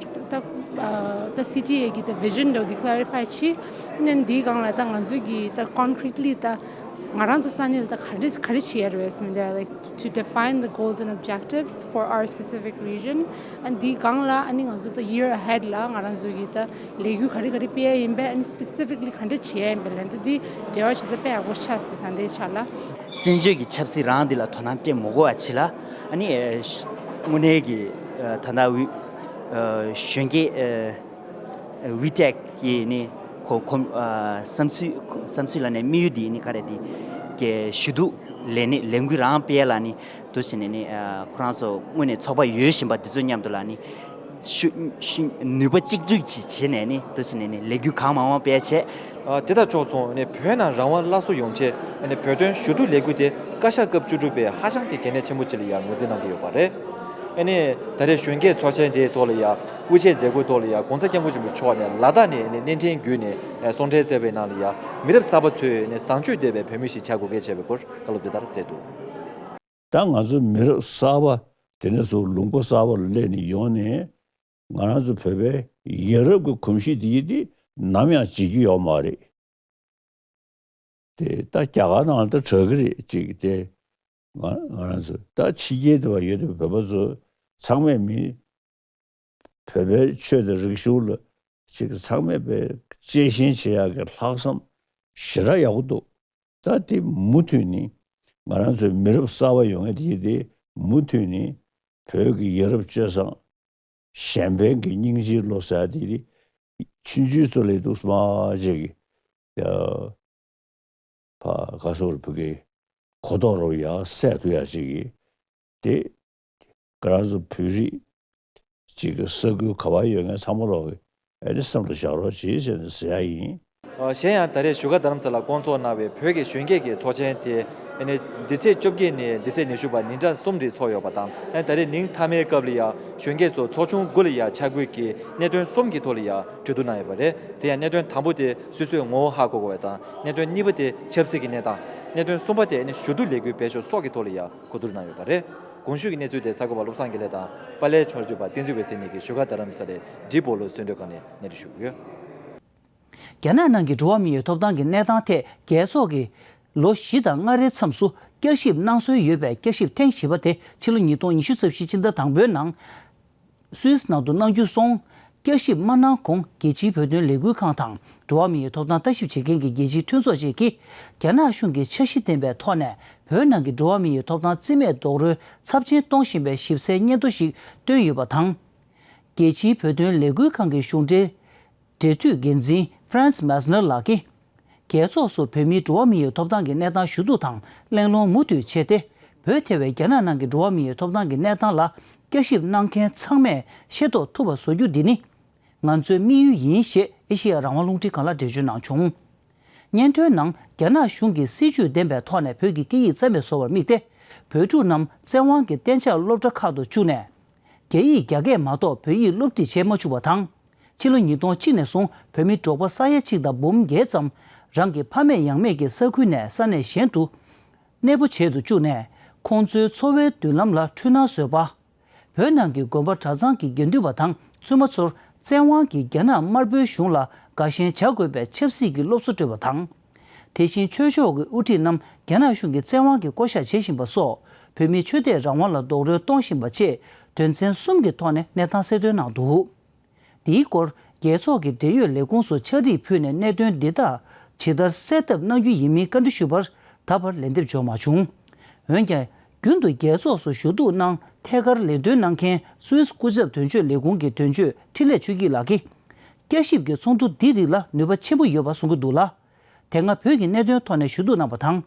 ད་ཨ་ད་སི་ཊི་ཨེ་གི་ད་བི་ཞན་འདྲ་བོ་དེ་ཀ་ལེ་རི་ཕའི་བྱེད་ནས་འདིའི་སྒང་ལ་ད་ང་ཚོ་གི་ད་ཀོན་ཀི་རི་ཊི་ལི་ད་ང་རང་ཚོ་ས་གནས་ལ་ད་ག་རེ་ག་རེ་བྱེད་ཡ་རེད་བས་ཟེར་ན་ད་like to define the goals and objectives for our specific region and འདིའི་སྒང་ལ་ཨ་ནི་ང་ཚོ་ད་year ahead ལ་ང་རང་ཚོ་གི་ད་ལས་འགུལ་ག་རེ་ག་རེ་སྤེལ་ཡ་ཡིན་པས་ཨ་ནི་སི་པེ་སི་ཕིག་ལི་ག་འདྲ་བྱེད་ཡ་ཡིན་པས་ལབ་ན་ད་འདི་འབྲེལ་བ་བྱེད་ས་དཔེ་ཡག་པོ་ཆགས་སོང་ད་ལྟའི་ཆ་ལ། བཙན་བྱོལ་གྱི་ཆབ་སྲིད་རང་འདི་ལ་དོ་སྣང་སྤྲད་མ་དགོས་པ་ཅིག་ལ་ཨ་ནི་ཨེ་ཤ་དངོས་གནས་ཀྱི་ཨ་ད་ལྟ་ཝི་ཨ་གཞོན་སྐྱེས་ཨ་ཝི་ཊེག་ཡིས་ནི་ཁོ་ཁོ་ཨ་བསམ་ཚུལ་བསམ་ཚུལ་ལ་ནི་དམིགས་ཡུལ་འདི་ནི་ག་རེ་འདི་གི་ཞུ་གཏུག་ལས་ནི་ལས་འགུལ་རང་སྤེལ་ལ་ནི་འདུག་ཟེར་ནས་ནི་ཨ་ཁོ་རང་ཚོ་དངོས་གནས་ཚོགས་པ་ཡོད་བཞིན་པ་འདི་ཚོ་མཉམ་དུ་ལ་ནི་ཤུ་ཤུ་ནུས་པ་གཅིག་སྒྲིལ་གྱིས་བྱས་ནས་ནི་འདུག་ཟེར་ནས་ནི་ལས་འགུལ་གང་མང་མང་སྤེལ་བྱས། ཨ་དེ་དང་ཕྱོགས་མཚུངས་ནས་བོད་ནང་རང་དབང་སླར་གསོ་ཡོང་ཆེད་ནས་བོད་དོན་ཞུ་གཏུག་ལས་འགུལ་དེ་བཀའ་ཤག་སྐབས་བཅུ་དྲུག་པས་ཧ་ཅང་གི་གལ་གནད་ཆེན་པོ་ཅིག་ལ་ཡང་ངོས་འཛིན་གནང་གི་ཡོད་པ་རེད། ཨ་ནི་ད་རེས་གཞོན་སྐྱེས་ཚོགས་ཆེན་དེའི་ཐོག་ལ་ཡང་དབུ་འབྱེད་མཛད་སྒོའི་ཐོག་ལ་ཡང་༸གོང་ས་༸སྐྱབས་མགོན་ཆེན་པོ་མཆོག་ནས་ལ་དྭགས་ནས་ནི་གནས་འཕྲིན་བརྒྱུད་ནས་གསུང་འཕྲིན་བསྩལ་བའི་ནང་ལ་ཡང་མི་རབས་གསར་པ་ཚོས་ནི་བཟང་སྤྱོད་ལྡན་པའི་བོད་མི་ཞིག་ཆགས་དགོས་གལ་ཆེ་བའི་སྐོར་བཀའ་སློབ་དེ་ལྟར་སྩལ་འདུག་ད་ང་ཚོ་མི་རབས་གསར་པ་དེ་ནས་བཟུང་ལུང་པ་གསར་པ་ལ་སླེབས་ནས་ཡོང་ནས་ང་རང་ཚོ་བོད་པའི་ཡ་རབས་ཀྱི་གོམས་གཤིས་དེ་ཡིན་དེ་ནམ་ཡང་བརྗེད་རྒྱུ་ཡོད་མ་རེད། དེ་ད་རྒྱ་གར་ནང་ལ་ད་དྲག་གི་རེད་ཅིག་དེ་ང་ང་རང་ཚོ་ད་ཕྱི་རྒྱལ་དུ་བ་ཡོད་དེ་བོད་པ་ཚོ་ཚང་མས་མི་བོད་པའི་ཆོས་དང་རིག་གཞུང་ལ་ཅིག་ཚང་མས་པའི་གཅེས་ཞེན་བྱེད་ཡག་གི་ལྷག་བསམ་ཞེ་དྲག་ཡག་པོ་འདུག་ད་དེ་མུ་མཐུད་ནས་ང་རང་ཚོའི་མི་རབས་གསར་པ་ཡོང་མཁན་དེ་དེ་མུ་མཐུད་ནས་བོད་ཀྱི་ཡ་རབས་སྤྱོད་བཟང་གཞན་ཕན་གྱི་སྙིང་རྗེའི་བློ་ཟེར་དེ་དེ་ཆུང་ཆུང་ཚོ་ལས་འདུག་སྨྲ་བྱེད་ཀྱི་ཡ། ཕ་ག་སོར་བུ་གའི་གོ་རྟོགས་རོ་ཡ་སད་ཐུ་ཡ་ཅིག་གི་དེ་ག་རང་ཚོ་བོད་རིགས་ཅིག་གི་ས་ཁུལ་ག་བ་ཡོད་མཁན་ཚང་མ་ལོག་གི་ཨེ་ནི་སེམས་ལ་བཞག་རོགས་གྱིས་ཟེར་ནས་ཟེར་ཡ་ཡིན། གཞན་ཡང་ད་རེས་བཞུགས་སྒར་རྡ་རམ་ས་ལར་བསྐོང་ཚོགས་གནང་བའི་བོད་ཀྱི་གཞོན་སྐྱེས་ཀྱི་ཚོགས་ཆེན་དེ་ཨེ་ནི་འདི་ཚེས་བཅོ་བརྒྱད་ནས་འདི་ཚེས་ཉི་ཤུ་བར་ཉིན་གྲངས་གསུམ་རིང་ཚོགས་ཡོད་པ་དང་ཨེ་ད་རེས་ཉིན་མཐའ་མའི་སྐབས་ལ་ཡང་གཞོན་སྐྱེས་ཚོ་ཚོགས་ཆུང་དགུ་ལ་ཡང་ཆ་བགོས་ཀྱིས་གནད་དོན་གསུམ་གྱི་ཐོག་ལ་ཡང་གྲོས་བསྡུར་གནང་ཡོད་པ་རེད། དེ་ཡང་གནད་དོན་དང་པོ་དེ་སོ་སོའི་ངོ་བོ་ཧ་གོ་དགོས་པ་དང་གནད་དོན་གཉིས་པ་དེ་ཆབ་སྲིད་ཀྱི་གནས་སྟངས། གནད་དོན་གསུམ་པ་དེ་ནི་ཞུ་གཏུག་ལས་འགུལ་སྤེལ་ཕྱོགས་སོགས་ཀྱི་ཐོག་ལ་ཡང་གོ་བསྡུར་གནང་ཡོད་པ་རེད། གོང་ཞུས་ཀྱི་གནས་ཚུལ་དེ་གསར་འགོད་པ་བློ་བཟང་དགེ་ལེགས་དང་པཱ་ལགས་ཕྱོགས་བསྒྲིགས་པ་བསྟན་འཛིན་འོད་ཟེར་གཉིས་ཀྱིས་བཞུགས་སྒར་རྡ་རམ་ས་ལའི་འགྲིག་སྤོ་ལོ་གསོལ་འདེབས་ཁང་ནས་སྙན་སྒྲོན་ཞུ་གི་ཡོད། རྒྱ་ནག་ནང་གི་འགྲོ་བ་མིའི་ཐོབ་ཐང་གི་གནས་སྟངས་ཐད་རྒྱལ་ཚོགས་ཀྱིས་ལོ་བཞི་དང་ལྔ་རེའི་མཚམས་སུ་བསྐྱར་ཞིབ་གནང་སྲོལ་ཡོད་པའི་བསྐྱར་ཞིབ་ཐེངས་བཞི་པ་དེ་ཕྱི་ལོ་ཉིས་སྟོང་ཉི་ཤུ་རྩ་བཞི་ཕྱི་ཟླ་དང་པོའི་ནང་སུད་སི་ནང་དུ་གནང་རྒྱུ་སོང་། བསྐྱར་ཞིབ་མ་གནང་གོང་རྒྱལ་སྤྱིའི་བོད་དོན་ལས་འགུལ་ཁང་དང་འགྲོ་བ་མིའི་ཐོབ་ཐང་ལྟ་ཞིབ་བྱེད་མཁན་གྱི་རྒྱལ་སྤྱིའི་མཐུན་ཚོགས་བཅས་ཀྱིས་རྒྱ་ནག་གཞུང་གིས་འཆར་གཞི་ལྡན་པའི་ཐོག་ནས་བོད་ནང་གི་འགྲོ་བ་མིའི་ཐོབ་ཐང་རྩིས་མེད་རྡོག་རོལ་ཚབས་ཆེན་གཏོང་བཞིན་པའི་ཞིབ་གསལ་སྙན་ཐོ་ཞིག་བཏོན་ཡོད་པ་དང་། རྒྱལ་སྤྱིའི་བོད་དོན་ལས་འགུལ་ཁང་གི་གཞུང་འབྲེལ་འབྲེལ་མཐུད་འགན་འཛིན་Franz Metzner ལགས་ཀྱིས། རྒྱལ་ཚོགས་སུ་བོད་མིའི་འགྲོ་བ་མིའི་ཐོབ་ཐང་གི་གནས་སྟངས་ཞུ་གཏུག་དང་གླེང་སློང་མུ་མཐུད་བྱས་ཏེ། བོད་ཐེ་བའི་རྒྱ་ནག་ནང་གི་འགྲོ་བ་མིའི་ཐོབ་ཐང་གི་གནས་སྟངས་ལ་བསྐྱར་ཞིབ་གནང་མཁན་ཚང་མས་ཤེས་རྟོགས་ཐུབ་པ་བཟོ་རྒྱུ་འདི་ནི། ང་ཚོའི་དམིགས་ཡུལ་ཡིན་ཞེས་ཨེ་ཤེ་ཡ་རང་དབང་རླུང་འཕྲིན་ཁང་ལ་འགྲེལ་བརྗོད་གནང་བྱུང་། སྙན་ཐོའི་ནང་རྒྱ་ནག་གཞུང་གིས་སྲིད་ཇུས་ལྡན་པའི་ཐོག་ནས་བོད་ཀྱི་སྐད་ཡིག་རྩ་མེད་བཟོ་བར་དམིགས་ཏེ། བོད་ཕྲུག་རྣམས་བཙན་དབང་གིས་གཏན་འཇགས་སློབ་གྲྭ་ཁག་ཏུ་བཅུག་ནས། རྒྱ་ཡིག་རྒྱ་སྐད་མ་གཏོགས་བོད་ཡིག་སློབ་ཁྲིད་བྱེད་མ་བཅུག་པ་དང་། ཕྱི་ལོ་ཉིས་སྟོང་གཅིག་ནས་བཟུང་བོད་མི་འབྲོག་པ་ས་ཡ་གཅིག་དང་འབུམ་བརྒྱད་ཙམ་རང་གི་ཕ་མེས་ཡང་མེས་ཀྱི་ས་ཁུལ་ནས་ས་གནས་གཞན་དུ་གནས་སྤོ་བྱེད་དུ་བཅུག་ནས། ཁོང་ཚོའི་འཚོ་བའི་མདུན་ལམ་ལ་འཁྲུལ་སྣང་བཟོས་པ། བོད་ནང་གི་དགོན་པ་གྲྭ་ཚང་གི་དགེ་འདུན་པ་དང་བཙུན་མ་ཚོར་བཙན་དབང་གིས་རྒྱ་ནག་དམར་པོའི་གཞུང་ལ་དགའ་ཞེན་བྱ་དགོས་པའི་ཆབ་སྲིད་ཀྱི་སློབ་གསོ་སྤྲོད་པ་དང་། དེ་བཞིན་ཆོས་ཕྱོགས་ཀྱི་དབུ་ཁྲིད་རྣམས་རྒྱ་ནག་གཞུང་གིས་བཙན་དབང་གིས་བསྐོ་བཞག་བྱེད་བཞིན་པ་སོགས་བོད་མིའི་ཆོས་དད་རང་དབང་ལ་རྡོག་རོལ་གཏོང་བཞིན་པ་བཅས་དོན་ཚན་གསུམ་གྱི་ཐོག་ནས་གནས་སྟངས་གསལ་སྟོན་གནང་འདུག། འདིའི་སྐོར་རྒྱལ་ཚོགས་ཀྱི་འབྲེལ་ཡོད་ལས་ཁུངས་སུ་ཕྱག་བྲིས་ཕུལ་ནས་གནད་དོན་འདི་དག་ཇི་ལྟར་གསལ་ཐབས་གནང་རྒྱུ་ཡིན་མིན་བཀའ་འདྲི་ཞུས་པར་ད་བར་ལན་འདེབས་འབྱོར་མ་བྱུང་། འོན་ཀྱང་། རྒྱུན་དུ་རྒྱལ་ཚོགས་སུ་ཞུ་གཏུག་གནང་ཐད་ཀར་ལས་དོན་གནང་མཁན་སུད་སི་སྐུ་ཚབ་དོན་གཅོད་ལས་ཁུངས་ཀྱི་དོན་གཅོད་འཕྲིན་ལས་ཆོས་སྐྱིད་ལགས་ཀྱིས། བསྐྱར་ཞིབ་ཀྱི་ཚོགས་འདུ་འདི་རིགས་ལ་ནུས་པ་ཆེན་པོ་ཡོད་པ་གསུང་གི་འདུག་ལ། དེ་སྔ་བོད་ཀྱི་གནད་དོན་ཐོག་ནས་ཞུ་གཏུག་གནང་བ་དང་།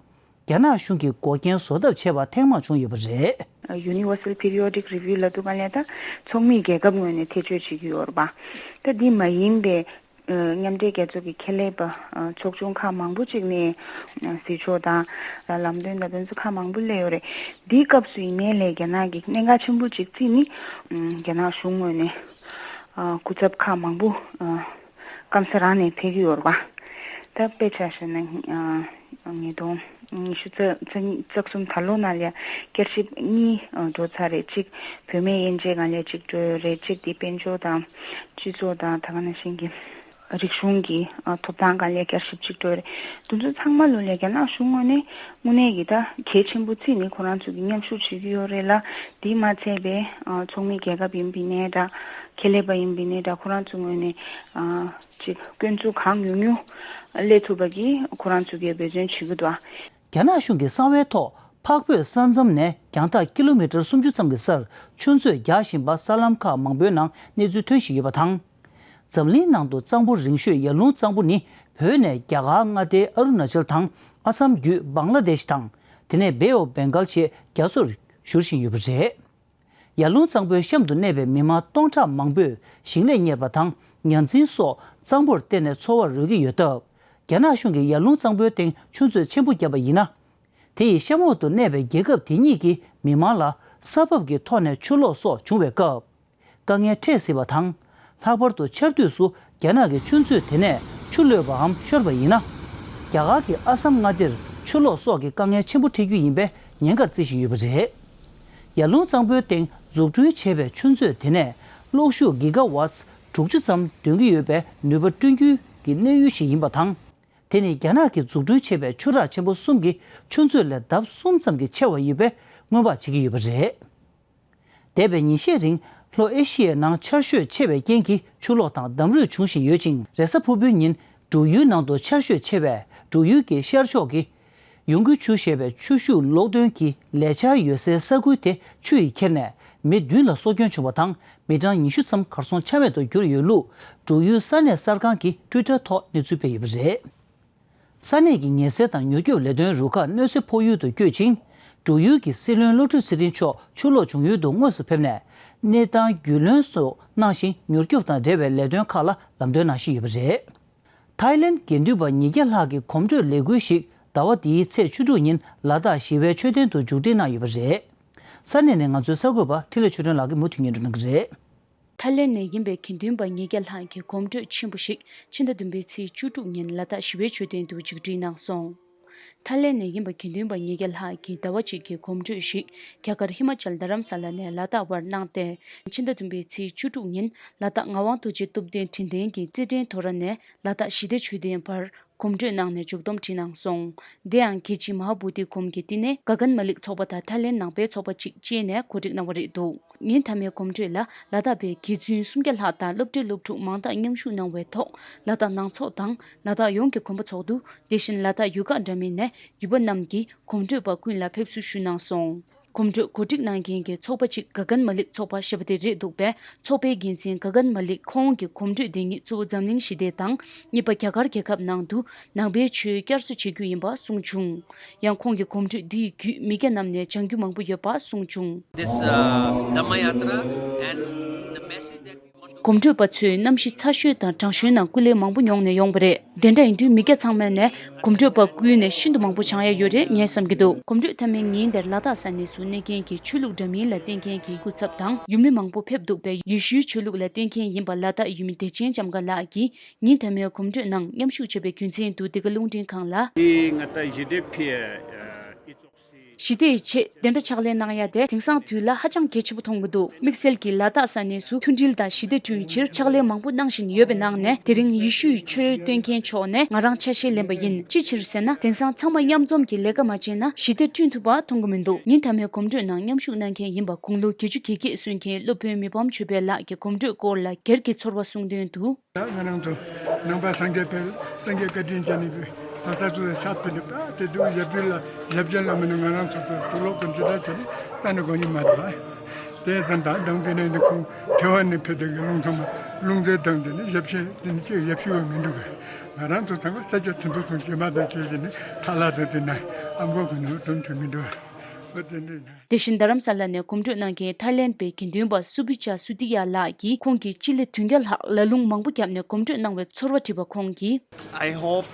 རྒྱ་ནག་གཞུང་གིས་འགོག་རྐྱེན་བཟོ་ཐབས་བྱས་པ་ཐེངས་མང་བྱུང་ཡོད་པ་རེད། Universal Periodic Review ལབ་དུས་ག་ལས་ད་ཚོགས་མི་རྒྱལ་ཁབ་ངོས་ནས་ཐེ་བྱུས་བྱེད་ཀྱི་ཡོད་རེད་པ། ད་འདི་མ་ཡིན་པའི་མཉམ་འབྲེལ་རྒྱལ་ཚོགས་ཀྱི་ཁེ་ལས་པ་ཚོགས་ཆུང་ཁག་མང་པོ་ཅིག་ནས་གཟིགས་ཕྱོགས་དང་ལམ་སྟོན་དང་དེ་ཚོ་ཁག་མང་པོ་སླེབས་ཡོད་རེད། འདིའི་སྐབས་སུ་ཡིན་ནའི་ལས་རྒྱ་ནག་གི་གནད་འགག་ཆེན་པོ་ཅིག་བརྩིས་ནི་རྒྱ་ནག་གཞུང་ངོས་ནས་སྐུ་ཚབ་ཁག་མང་པོ་སྐམ་ས་རང་ནས་ཕེབས་ཀྱི་ཡོད་རེད་པ། ད་དཔེ་ཆ་བཞག་ན་ཉིས་སྟོང་ཉི་ཤུ་རྩ་གསུམ་ད་ལོ་ནང་ལ་བསྐྱར་ཞིབ་གཉིས་འགྲོ་ཚར་རེད། གཅིག་བུད་མེད་དབྱེ་འབྱེད་སྒང་ལ་གཅིག་འགྲོ་ཡོད་རེད། གཅིག་དེ་དཔལ་འབྱོར་དང་སྤྱི་ཚོགས་དང་ད་ག་ནང་བཞིན་གྱི་རིག་གཞུང་གི་ཐོབ་ཐང་སྒང་ལ་བསྐྱར་ཞིབ་གཅིག་འགྲོ་ཡོད་རེད། དེ་ཚོ་ཚང་མ་ལོ་ལ་རྒྱ་ནག་གཞུང་ངོས་ནས་དངོས་གནས་ཀྱི་ད་གལ་ཆེན་པོ་བརྩིས་ནས་ཁོ་རང་ཚོ་གི་མཉམ་ཞུགས་བྱེད་ཀྱི་ཡོད་རེད་ལ། དེ་མ་ཚད་པའི་ཚོགས་མི་རྒྱལ་ཁབ་ཡིན་པ་ཡིན་ནའི་འདྲ། ཁེ་ལས་པ་ཡིན་པ་ཡིན་ནའི་འདྲ། ཁོ་རང་ཚོ་ངོས་ནས་ཅིག་སྐྱོན་འཛུགས་གང་ཉུང་ཉུང་སླེབས་ཐུབ་པ་གི་ཁོ་རང་ཚོ་གིས་འབད་བརྩོན་བྱེད་ཀྱི་འདུག་ཨ། རྒྱ་ནག་གཞུང་གི་གསང་བའི་ཐོག་འཕགས་བོད་ས་མཚམས་ནས་རྒྱང་ཐག་ཀི་ལོ་མི་ཊར་སུམ་ཅུ་ཙམ་གྱི་སར་ཆུ་མཛོད་རྒྱག་བཞིན་པ་གསར་ལམ་ཁག་མང་པོའི་ནང་གནས་ཚུལ་ཐོན་བཞིན་ཡོད་པ་དང་། འཛམ་གླིང་ནང་དུ་གཙང་པོ་རིང་ཤོས་ཡར་ཀླུང་གཙང་པོ་ནི་བོད་ནས་རྒྱ་གར་མངའ་སྡེའི་ཨ་རུ་ན་ཅལ་དང་ཨ་སམ་བརྒྱུད་བང་ལ་དེཤ་དང་། དེ་ནས་བེ་ཨོ་བེང་གལ་བཅས་རྒྱ་མཚོར་བཞུར་བཞིན་ཡོད་པ་རེད། ཡར་ཀླུང་གཙང་པོའི་གཤམ་དུ་གནས་པའི་མི་མང་སྟོང་ཕྲག་མང་པོས་ཞིང་ལས་གཉེར་བ་དང་ཉ་འཛིན་སོགས་གཙང་པོར་བརྟེན་ནས་འཚོ་བ་རོལ་གྱི་ཡོད་སྟབས། རྒྱ་ནག་གཞུང་གིས་ཡར་ཀླུང་གཙང་པོའི་སྟེང་ཆུ་མཛོད་ཆེན་པོ་བརྒྱབ་པ་ཡིན་ན། དེ་ཡིས་གཤམ་འོག་ཏུ་གནས་པའི་རྒྱལ་ཁབ་དེ་གཉིས་ཀྱི་མི་མང་ལ་ས་བབ་ཀྱི་ཐོག་ནས་ཆུ་ལོག་སོགས་བྱུང་བའི་སྐབས། དཀའ་ངལ་འཕྲད་སྲིད་པ་དང་། ལྷག་པར་དུ་ཆར་དུས་སུ་རྒྱ་ནག་གི་ཆུ་མཛོད་དེ་ནས་ཆུ་གློད་པའམ་ཤོར་བ་ཡིན་ན། རྒྱ་གར་གྱི་ཨ་སམ་མངའ་སྡེར་ཆུ་ལོག་སོགས་ཀྱི་དཀའ་ངལ་ཆེན་པོ་འཕྲད་རྒྱུ་ཡིན་པའི་ཉེན་ཁར་བརྩི་བཞིན་ཡོད་པ་རེད། ཡར་ཀླུང་གཙང་པོའི་སྟེང་འཛུགས་སྐྲུན་བྱས་པའི་ཆུ་མཛོད་དེ་ནས་གློག་ཤུགས་གི་ག་ཝཊ་དྲུག་ཅུ་ཙམ་འདོན་གྱི་ཡོད་པའི་ནུས་པ་བསྐྲུན་རྒྱུ་གི་གནས་ཡུལ་ཞིག་ཡིན་པ་དང་། དེ་ནི་རྒྱ་ནག་གིས་འཛུགས་སྐྲུན་བྱས་པའི་ཆུ་རགས་ཆེན་པོ་གསུམ་གྱི་ཆུ་མཛོད་ལས་ལྡབ་གསུམ་ཙམ་གྱིས་ཆེ་བ་ཡོད་པའི་སྔོན་དཔག་བྱེད་ཀྱི་ཡོད་པ་རེད། འདས་པའི་ཉིན་ཤས་རིང་ལྷོ་ཨེ་ཤི་ཡའི་ནང་ཆར་ཞོད་ཆེ་བའི་རྐྱེན་གྱིས་ཆུ་ལོག་དང་འདམ་རུད་འབྱུང་བཞིན་ཡོད་ཅིང་། རེས་གཟའ་ཕུར་བུའི་ཉིན་འབྲུག་ཡུལ་ནང་དུ་ཆར་ཞོད་ཆེ་བས་འབྲུག་ཡུལ་གྱི་ཤར་ཕྱོགས་ཀྱི་ཡུང་ཀུ་ཆུ་ཞེས་པའི་ཆུ་ཤུགས་གློག་འདོན་གྱི་ལས་འཆར་ཡོད་སའི་ས་ཁུལ་དེ་ཆུ་ཡིས་ཁྱེར་ནས་མི་བདུན་ལ་སྲོག་སྐྱོན་བྱུང་བ་དང་། མི་གྲངས་ཉི་ཤུ་ཙམ་གར་སོང་ཆ་མེད་དུ་གྱུར་ཡོད་ལུགས་འབྲུག་ཡུལ་ས་གནས་གསར་ཁང་གི་ཊུའི་ཊར་ཐོག་གནས་ཚུལ་སྤེལ་ཡོད་པ་རེད། ས་གནས་ཀྱི་ཉེན་སེལ་དང་མྱུར་སྐྱོབ་ལས་དོན་རུ་ཁག་གནོད་འཚེ་ཕོག་ཡུལ་དུ་བསྐྱོད་ཅིང་། འབྲུག་ཡུལ་གྱི་སྲིད་བློན་བློ་གྲོས་ཚེ་རིང་མཆོག་ཆུ་ལོག་བྱུང་ཡུལ་དུ་དངོས་སུ་ཕེབས་ནས། གནས་སྟངས་རྒྱུས་ལོན་སོགས་གནང་ཞིང་། མྱུར་སྐྱོབ་དང་འབྲེལ་བའི་ལས་དོན་ཁག་ལ་ལམ་སྟོན་གནང་བཞིན་ཡོད་པ་རེད། ཐའི་ལེན་དགེ་འདུན་པ་ཉིས་བརྒྱ་ལྷག་གི་གོམ་བགྲོད་ལས་འགུལ་ཞིག་ཟླ་བ་འདིའི་ཚེས་བཅུ་དྲུག་ཉིན་ལ་དྭགས་ཞི་བའི་མཆོད་རྟེན་དུ་མཇུག་སྒྲིལ་གནང་ཡོད་པ་རེད། ས་གནས་ནས་ང་ཚོའི་གསར་འགོད་པ་འཕྲིན་ལས་ཆོས་སྒྲོན་ལགས་ཀྱིས་མུ་མཐུད་སྙན་སྒྲོན་གནང་གི་རེད། ཐའི་ལེན་ནས་ཡིན་པའི་དགེ་འདུན་པ་ཉིས་བརྒྱ་ལྷག་གི་གོམ་བགྲོད་ཆེན་པོ་ཞིག་ཕྱི་ཟླ་བདུན་པའི་ཚེས་བཅུ་དྲུག་ཉིན་ལ་དྭགས་ཞི་བའི་མཆོད་རྟེན་དུ་མཇུག་སྒྲིལ་གནང་སོང་། ཐའི་ལེན་ནས་ཡིན་པ་དགེ་འདུན་པ་ཉིས་བརྒྱ་ལྷག་གིས་ཟླ་བ་གཅིག་གི་གོམ་བགྲོད་ཞིག་རྒྱ་གར་ཧི་མ་ཅལ་རྡ་རམ་ས་ལ་ནས་ལ་དྭགས་བར་གནང་སྟེ། ཕྱི་ཟླ་བདུན་པའི་ཚེས་བཅུ་དྲུག་ཉིན་ལ་དྭགས་ངག་དབང་རྡོ་རྗེ་སྟོབས་ལྡན་དྲིན་ལྡན་གྱིས་རྩེད་འགྲན་ཐོ་ར་ནས་ལ་དྭགས་ཞི་བདེ་མཆོད་རྟེན་བར་གོམ་བགྲོད་གནང་ནས་མཇུག་བསྡོམས་བྲིས་གནང་སོང་། དེ་ཡང་རྒྱལ་སྤྱིའི་མ་ཧཱ་བོ་དྷི་གོམ་གྱི་བསྟི་གནས་ག་གན་མ་ལིག་ཚོགས་པ་དང་ཐའི་ལེན་ནང་པའི་ཚོགས་པ་གཅིག་བཅས་ནས་གོ་སྒྲིག་གནང་བ་རེད་འདུག་ཉིན་མཐའ་མའི་གོམ་བགྲོད་ལ་ལ་དྭགས་པའི་དགེ་བཙུན་སུམ་བརྒྱ་ལྷག་དང་སློབ་གྲྭའི་སློབ་ཕྲུག་མང་དག་མཉམ་ཞུགས་གནང་བའི་ཐོག་ལ་དྭགས་ནང་ཚོགས་དང་ལ་དྭགས་ཡོངས་ཀྱི་གོམ་པ་ཚོགས་འདུ། དེ་བཞིན་ལ་དྭགས་ཡུལ་ཁག་འདྲ་མིན་ནས་ཡུལ་པ་རྣམས་ཀྱིས་གོམ་བགྲོད་པ་ཀུན་ལ་ཕེབས་བསུ་ཞུས་གནང་སོང་། གོམ་བགྲོད་གོ་སྒྲིག་གནང་མཁན་གྱི་ཚོགས་པ་གཅིག་ག་གན་མ་ལིག་ཚོགས་པ་ཞེས་པ་དེ་རེད་འདུག་པས། ཚོགས་པའི་འགན་འཛིན་ག་གན་མ་ལིག་ཁོང་གིས་གོམ་བགྲོད་འདི་ཉིད་གཙོ་བོ་འཛམ་གླིང་ཞི་བདེ་དང་། གཉིས་པ་རྒྱ་གར་རྒྱལ་ཁབ་ནང་དུ་ནང་པའི་ཆོས་བསྐྱར་གསོ་བྱེད་རྒྱུ་ཡིན་པ་གསུངས་བྱུང་། ཡང་ཁོང་གིས་གོམ་བགྲོད་འདིའི་བརྒྱུད་མི་སྐྱ་རྣམས་ནས་སྦྱང་རྒྱུ་མང་པོ་ཡོད་པ་གསུངས་བྱུང་། This uh, Dhammayatra and the message that we want to གོམ་བགྲོད་པ་ཚོས་གནམ་གཤིས་ཚ་ཤོས་དང་གྲང་ཤོས་ནང་སྐུ་ལས་མང་པོ་མྱོང་ནས་ཡོང་བ་རེད། དེ་འདྲ་ཡིན་དུས་མི་སྐྱ་ཚང་མས་ནས་གོམ་བགྲོད་པ་བསྐུལ་ནས་ཤིན་ཏུ་མང་པོ་སྦྱང་ཡ་ཡོད་རེད་ངས་བསམ་གྱི་འདུག་གོམ་བགྲོད་མཐའ་མའི་ཉིན་དེར་ལ་དྭགས་ས་གནས་སུ་གནས་མཁན་གྱི་ཆོས་ལུགས་འདྲ་མིན་ལ་བརྟེན་མཁན་གྱི་སྐུ་ཚབ་དང་ཡུལ་མི་མང་པོ་ཕེབས་འདུག་པས། ཡེ་ཤུའི་ཆོས་ལུགས་ལ་བརྟེན་མཁན་ཡིན་པ་ལ་དྭགས་ཡུལ་མི་བདེ་ཆེན་ལྕམ་དགའ་ལགས་ཀྱིས་ཉིན་མཐའ་མའི་གོམ་བགྲོད་ནང་མཉམ་ཞུགས་བྱས་པའི་རྒྱུ་མཚན་དུ་འདི་ག་རླུང་འཕྲིན་ཁང་ལ། ཞི་བདེའི་ཆེད་དེ་འདྲ་ཕྱག་ལས་གནང་ཡ་དེ་དེང་སང་དུས་ལ་ཧ་ཅང་གལ་ཆེན་པོ་མཐོང་གི་འདུག་དམིགས་བསལ་གྱིས་ལ་དྭགས་ས་གནས་སུ་མཐུན་སྒྲིལ་དང་ཞི་བདེ་བསྐྲུན་ཕྱིར་ཕྱག་ལས་མང་པོ་གནང་བཞིན་ཡོད་པའི་ནང་ནས་དེ་རིང་ཡེ་ཤུའི་ཆོས་སྟོན་མཁན་མཆོག་ནས་ང་རང་ཆ་ཤས་ལེན་པ་ཡིན། ཅི་ཕྱིར་ཟེར་ན་དེང་སང་ཚང་མ་མཉམ་འཛོམས་ཀྱིས་ལས་ཀ་མ་བྱས་ན་ཞི་བདེ་བསྐྲུན་ཐུབ་པ་མཐོང་གི་མི་འདུག་ཉིན་མཐའ་མའི་གོམ་བགྲོད་ནང་མཉམ་ཞུགས་གནང་མཁན་ཡིན་པ་དགུང་ལོ་བརྒྱད་ཅུ་གྱ་བརྒྱད་སོན་མཁན་སློབ་དཔོན་མི་ཕམ་ཆོས་འཕེལ་ལགས་ཀྱིས་གོམ་བགྲོད་སྐོར་ལ་སྒེར་གྱི་ཚོར་བ་གསུངས་དོན་དུ། ད་ང་རང་ཚོ་ནང་པ་སངས་རྒྱས་པའི་སངས་རྒྱས་བཀའ་དྲིན་ཅན་ནི་ད་ལྟ་ཚོ་ཆབ་སྤེལ་ལེ་ད་དེ་དུས་ཡབ་ཡུལ་ལ་ཡབ་རྒྱལ་བླ་མ་ནི་ང་རང་ཚོ་ཚོ་དུ་ལོག་གི་འཇུ་ད་ཚོ་ནི་ད་ནི་གོ་ནི་མ་རེད། དེ་ཙམ་དང་དང་དེ་ནས་ནི་ཁོང་ཐེ་ཝན་ནས་ཕེབས་དེ་གི་ལུང་ཚང་མ་ལུང་ཚན་དང་དེ་ནི་ཡབ་ཆེ་དེ་ནི་ཅེས་ཡབ་ཤི་བ་མི་འདུག་གི་ང་རང་ཚོ་ཚང་མ་ས་ཆ་དེ་ཚོ་སོང་རྗེས་མ་དང་ཁྱེད་ཀྱི་ནི་ཐ་ལ་དང་དེ་ན་ཨམ་གོ་གི་ནི་དོན་དུ་མི་འདུག་གི་འོ་དེ་འདྲ་ཡིན། དེ་བཞིན་རྡ་རམ་ས་ལ་ནས་གོམ་བགྲོད་གནང་མཁན་ཐའི་ལེན་པའི་དགེ་འདུན་པ་སུ་བི་ཅ་སུ་ཏི་ཡ་ལགས་ཀྱིས་ཁོང་གིས་སྤྱི་ལེ་བདུན་བརྒྱ་ལྷག་ལ་ལུང་མང་པོ་བརྒྱབ་ནས་གོམ་བགྲོད་གནང་བའི་ཚོར་བ་བྲིས་པ་ཁོང་གིས། I hope,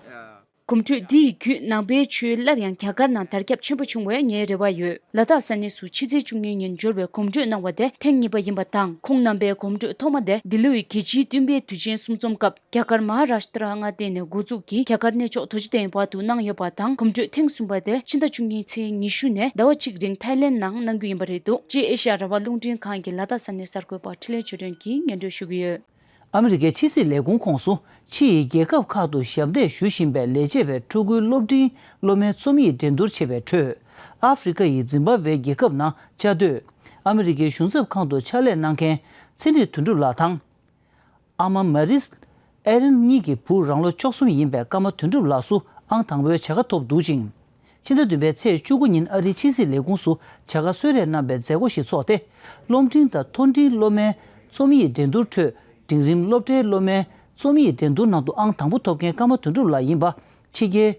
uh, གོམ་བགྲོད་འདི་ཡི་བརྒྱུད་ནང་པའི་ཆོས་སླར་ཡང་རྒྱ་གར་ནང་དར་ཁྱབ་ཆེན་པོ་བྱུང་བའི་ངའི་རེ་བ་ཡོད། ལ་དྭགས་ས་གནས་སུ་ཕྱི་ཚེས་བཅུ་གཉིས་ཉིན་འབྱོར་བའི་གོམ་བགྲོད་གནང་བ་དེ་ཐེངས་གཉིས་པ་ཡིན་པ་དང་ཁོང་རྣམ་པའི་གོམ་བགྲོད་ཐོག་མ་དེ་འདི་ལོའི་རྒྱལ་སྤྱིའི་སྟོན་པའི་དུས་ཆེན་གསུམ་འཛོམས་སྐབས། རྒྱ་གར་མ་ཧཱ་རཱཤ་ཏྲ་མངའ་སྡེ་ནས་འགོ་འཛུགས་ཀྱིས་རྒྱ་གར་གནས་མཆོག་རྡོ་རྗེ་གདན་བར་དུ་གནང་ཡོད་པ་དང་གོམ་བགྲོད་ཐེངས་གསུམ་པ་དེ་ཕྱི་ཟླ་བཅུ་གཉིས་ཚེས་ཉི་ཤུ་ནས་ཟླ་བ་གཅིག་རིང་ཐའི་ལེན་ནང་གནང་རྒྱུ་ཡིན་པ་རེད་འདུག་ཅེས་ཨེ་ཤ་ཡ་རང་དབང་རླུང་འཕྲིན་ཁང་གི་ལ་དྭགས་ས་གནས་གསར་འགོད་པ་འཕྲིན་ལས་ཆོས་སྒྲོན་གྱིས་སྙན་སྒྲོན་ཞུ་གི་ཡོད། ཨ་མི་རི་ཀའི་ཕྱི་སྲིད་ལས་ཁུངས་ཁོངས་སུ་ཕྱི་ཡི་རྒྱལ་ཁབ་ཁག་ཏུ་ཞབས་འདེགས་ཞུ་བཞིན་པའི་ལས་བྱེད་པའི་ཕྲུ་གུའི་སློབ་འབྲིང་སློབ་མའི་རྩོམ་ཡིག་འགྲན་བསྡུར་བྱེད་པའི་ཁྲོད། ཨ་ཧྥེ་རི་ཁ་ཡི་ཛིམ་བྷ་ཝེ་རྒྱལ་ཁབ་ནང་བཅའ་སྡོད་ཨ་མི་རི་ཀའི་གཞུང་ཚབ་ཁང་དུ་ཕྱག་ལས་གནང་མཁན་ཚེ་རིང་དོན་གྲུབ་ལགས་དང་། ཨ་མ་མ་རིས་ཨེ་རན་གཉིས་ཀྱི་བུ་རང་ལོ་བཅུ་གསུམ་ཡིན་པའི་ཀརྨ་དོན་གྲུབ་ལགས་སུ་ཨང་དང་པོའི་བྱ་དགའ་ཐོབ་འདུག་ཅིང་། ཕྱི་ཟླ་བདུན་པའི་ཚེས་བཅུ་དགུ་ཉིན་ཨ་རིའི་ཕྱི་སྲིད་ལས་ཁུངས་སུ་བྱ་དགའ་གསོལ་རས་གནང་བའི་མཛད་སྒོ་ཞིག་ཚོགས་ཏེ། སློབ་འབྲིང་དང་མཐོ་འབྲིང་སློབ་མའི་རྩོམ་ཡིག་འགྲན་བསྡུར་ཁྲོད་འབྲིང་རིམ་སློབ་གྲྭའི་སློབ་མའི་རྩོམ་ཡིག་འགྲན་བསྡུར་ནང་དུ་ཨང་དང་པོ་ཐོབ་མཁན་ཀརྨ་དོན་གྲུབ་ལགས་ཡིན་པ་ཕྱི་རྒྱལ་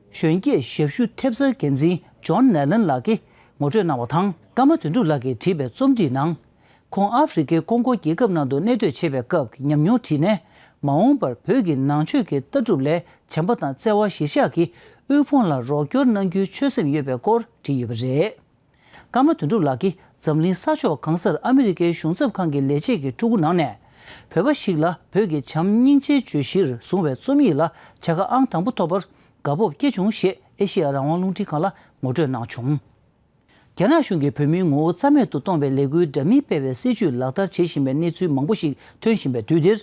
གཞོན་སྐྱེས་ཞབས་ཞུ་ཐེབས་རྩའི་འགན་འཛིན་ཇོན་ནེ་ལན་ལགས་ཀྱིས་ངོ་སྤྲོད་གནང་བ་དང་། ཀརྨ་དོན་གྲུབ་ལགས་ཀྱིས་བྲིས་པའི་རྩོམ་བྲིས་ནང་། ཁོང་ཨ་ཧྥེ་རི་ཁའི་ཀོང་ཀོ་རྒྱལ་ཁབ་ནང་དུ་གནས་སྡོད་བྱེད་པའི་སྐབས་ཀྱི་ཉམས་མྱོང་བྲིས་ནས། མ་འོངས་པར་བོད་ཀྱི་ནང་ཆོས་ཀྱི་ལྟ་གྲུབ་ལས་བྱམས་པ་དང་བརྩེ་བ་གཞིར་བཞག་གིས་དབུལ་ཕོངས་ལ་རོགས་སྐྱོར་གནང་རྒྱུའི་ཆོད་སེམས་ཡོད་པའི་སྐོར་བྲིས་ཡོད་པ་རེད། ཀརྨ་དོན་གྲུབ་ལགས་ཀྱིས་འཛམ་གླིང་ས་ཕྱོགས་གང་སར་ཨ་མི་རི་ཀའི་གཞུང་ཚབ་ཁང་གི་ལས་བྱེད་ཀྱི་ཕྲུ་གུ་ནང་ནས། བོད་པ་ཞིག་ལ་བོད་ཀྱི་བྱམས་སྙིང་རྗེའི་བརྗོད་གཞིར་བཟུང་བའི་རྩོམ་ཡིག་ལ་བྱ་དགའ་ཨང་དང་པོ་ཐོབ་པར་དགའ་སྤོབས་སྐྱེས་བྱུང་ཞེས་ཨེ་ཤེ་ཡ་རང་དབང་རླུང་འཕྲིན་ཁང་ལ་ངོ་སྤྲོད་གནང་བྱུང་། རྒྱ་ནག་གཞུང་གིས་བོད་མིའི་ངོ་བོ་རྩ་མེད་དུ་གཏོང་བའི་ལས་འགུལ་འདྲ་མིན་སྤེལ་བའི་སྲིད་བྱུས་ལག་བསྟར་བྱེད་བཞིན་པའི་གནས་ཚུལ་མང་པོ་ཞིག་ཐོན་བཞིན་པའི་དུས་འདིར།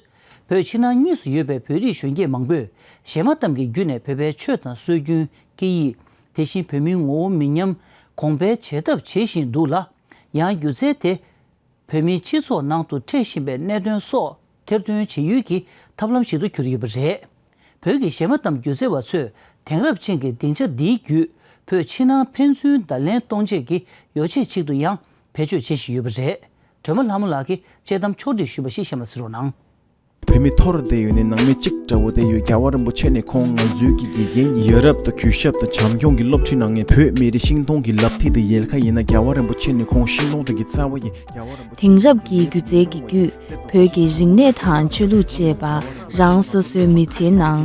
བོད་ཕྱི་ནང་གཉིས་སུ་ཡོད་པའི་བོད་རིགས་གཞོན་སྐྱེས་མང་པོས་གཞས་མ་གཏམ་གྱི་བརྒྱུད་ནས་བོད་པའི་ཆོས་དང་སྲོལ་རྒྱུན། སྐད་ཡིག་དེ་བཞིན་བོད་མིའི་ངོ་བོ་མི་ཉམས་གོང་འཕེལ་བྱེད་ཐབས་བྱེད་བཞིན་འདུག་ལ། ཡང་སྒྱུ་རྩལ་དེ། བོད་མིའི་སྤྱི་ཚོགས་ནང་དུ་འཕྲད་བཞིན་པའི་གནད་དོན་སོགས་ཐེར་འདོན་བྱེད་ཡུལ་གྱི་ཐབས་ལམ་ཞིག་ཏུ་གྱུར་ཡོད་པ་རེད། བོད་ཀྱི་གཞས་མ་གཏམ་སྒྱུ་རྩལ་བ་ཚོས་དེང་རབས་ཅན་གྱི་སྡིངས་ཆ་འདིའི་བརྒྱུད་བོད་ཕྱི་ནང་ཕན་ཚུན་བརྡ་ལན་གཏོང་བྱེད་ཀྱི་ཡོ་བྱད་ཅིག་ཏུ་ཡང་བེད་སྤྱོད་བྱེད་བཞིན་ཡོད་པ་རེད། སྒྲོལ་མ་ལྷ་མོ་ལགས་ཀྱིས་དཔྱད་གཏམ་ཕྱོགས་བསྒྲིགས་ཞུས་པ་ཞིག་གཤམ་ལ་གསན་རོགས་གནང་། བོད་མི་འཐོར་བསྡད་ཡོད་ནི་ནང་མི་གཅིག་འདྲ་བོ་བསྡད་ཡོད། རྒྱལ་བ་རིན་པོ་ཆེ་ནི་ཁོང་ང་ཚོའི་གི་དགེ་རྒན་ཡིན། ཡ་རབས་དང་གུས་ཞབས་དང་བྱམས་སྐྱོང་གི་སློབ་ཁྲིད་གནང་མཁན་བོད་མི་རིགས་ཤིང་སྡོང་གི་ལག་མཐིལ་དང་ཡལ་ག་ཡིན་ན། རྒྱལ་བ་རིན་པོ་ཆེ་ནི་ཁོང་ཤིང་སྡོང་དེ་གི་རྩ་བ་ཡིན། རྒྱལ་བ་རིན་པོ་ཆེ། དེང་རབས་ཀྱི་སྒྱུ་རྩལ་གྱི་བརྒྱུད་བོད་ཀྱི་རིག་གནས་དང་ཆོས་ལུགས་བཅས་པ་རང་སོ་སོའི་མི་ཚེའི་ནང་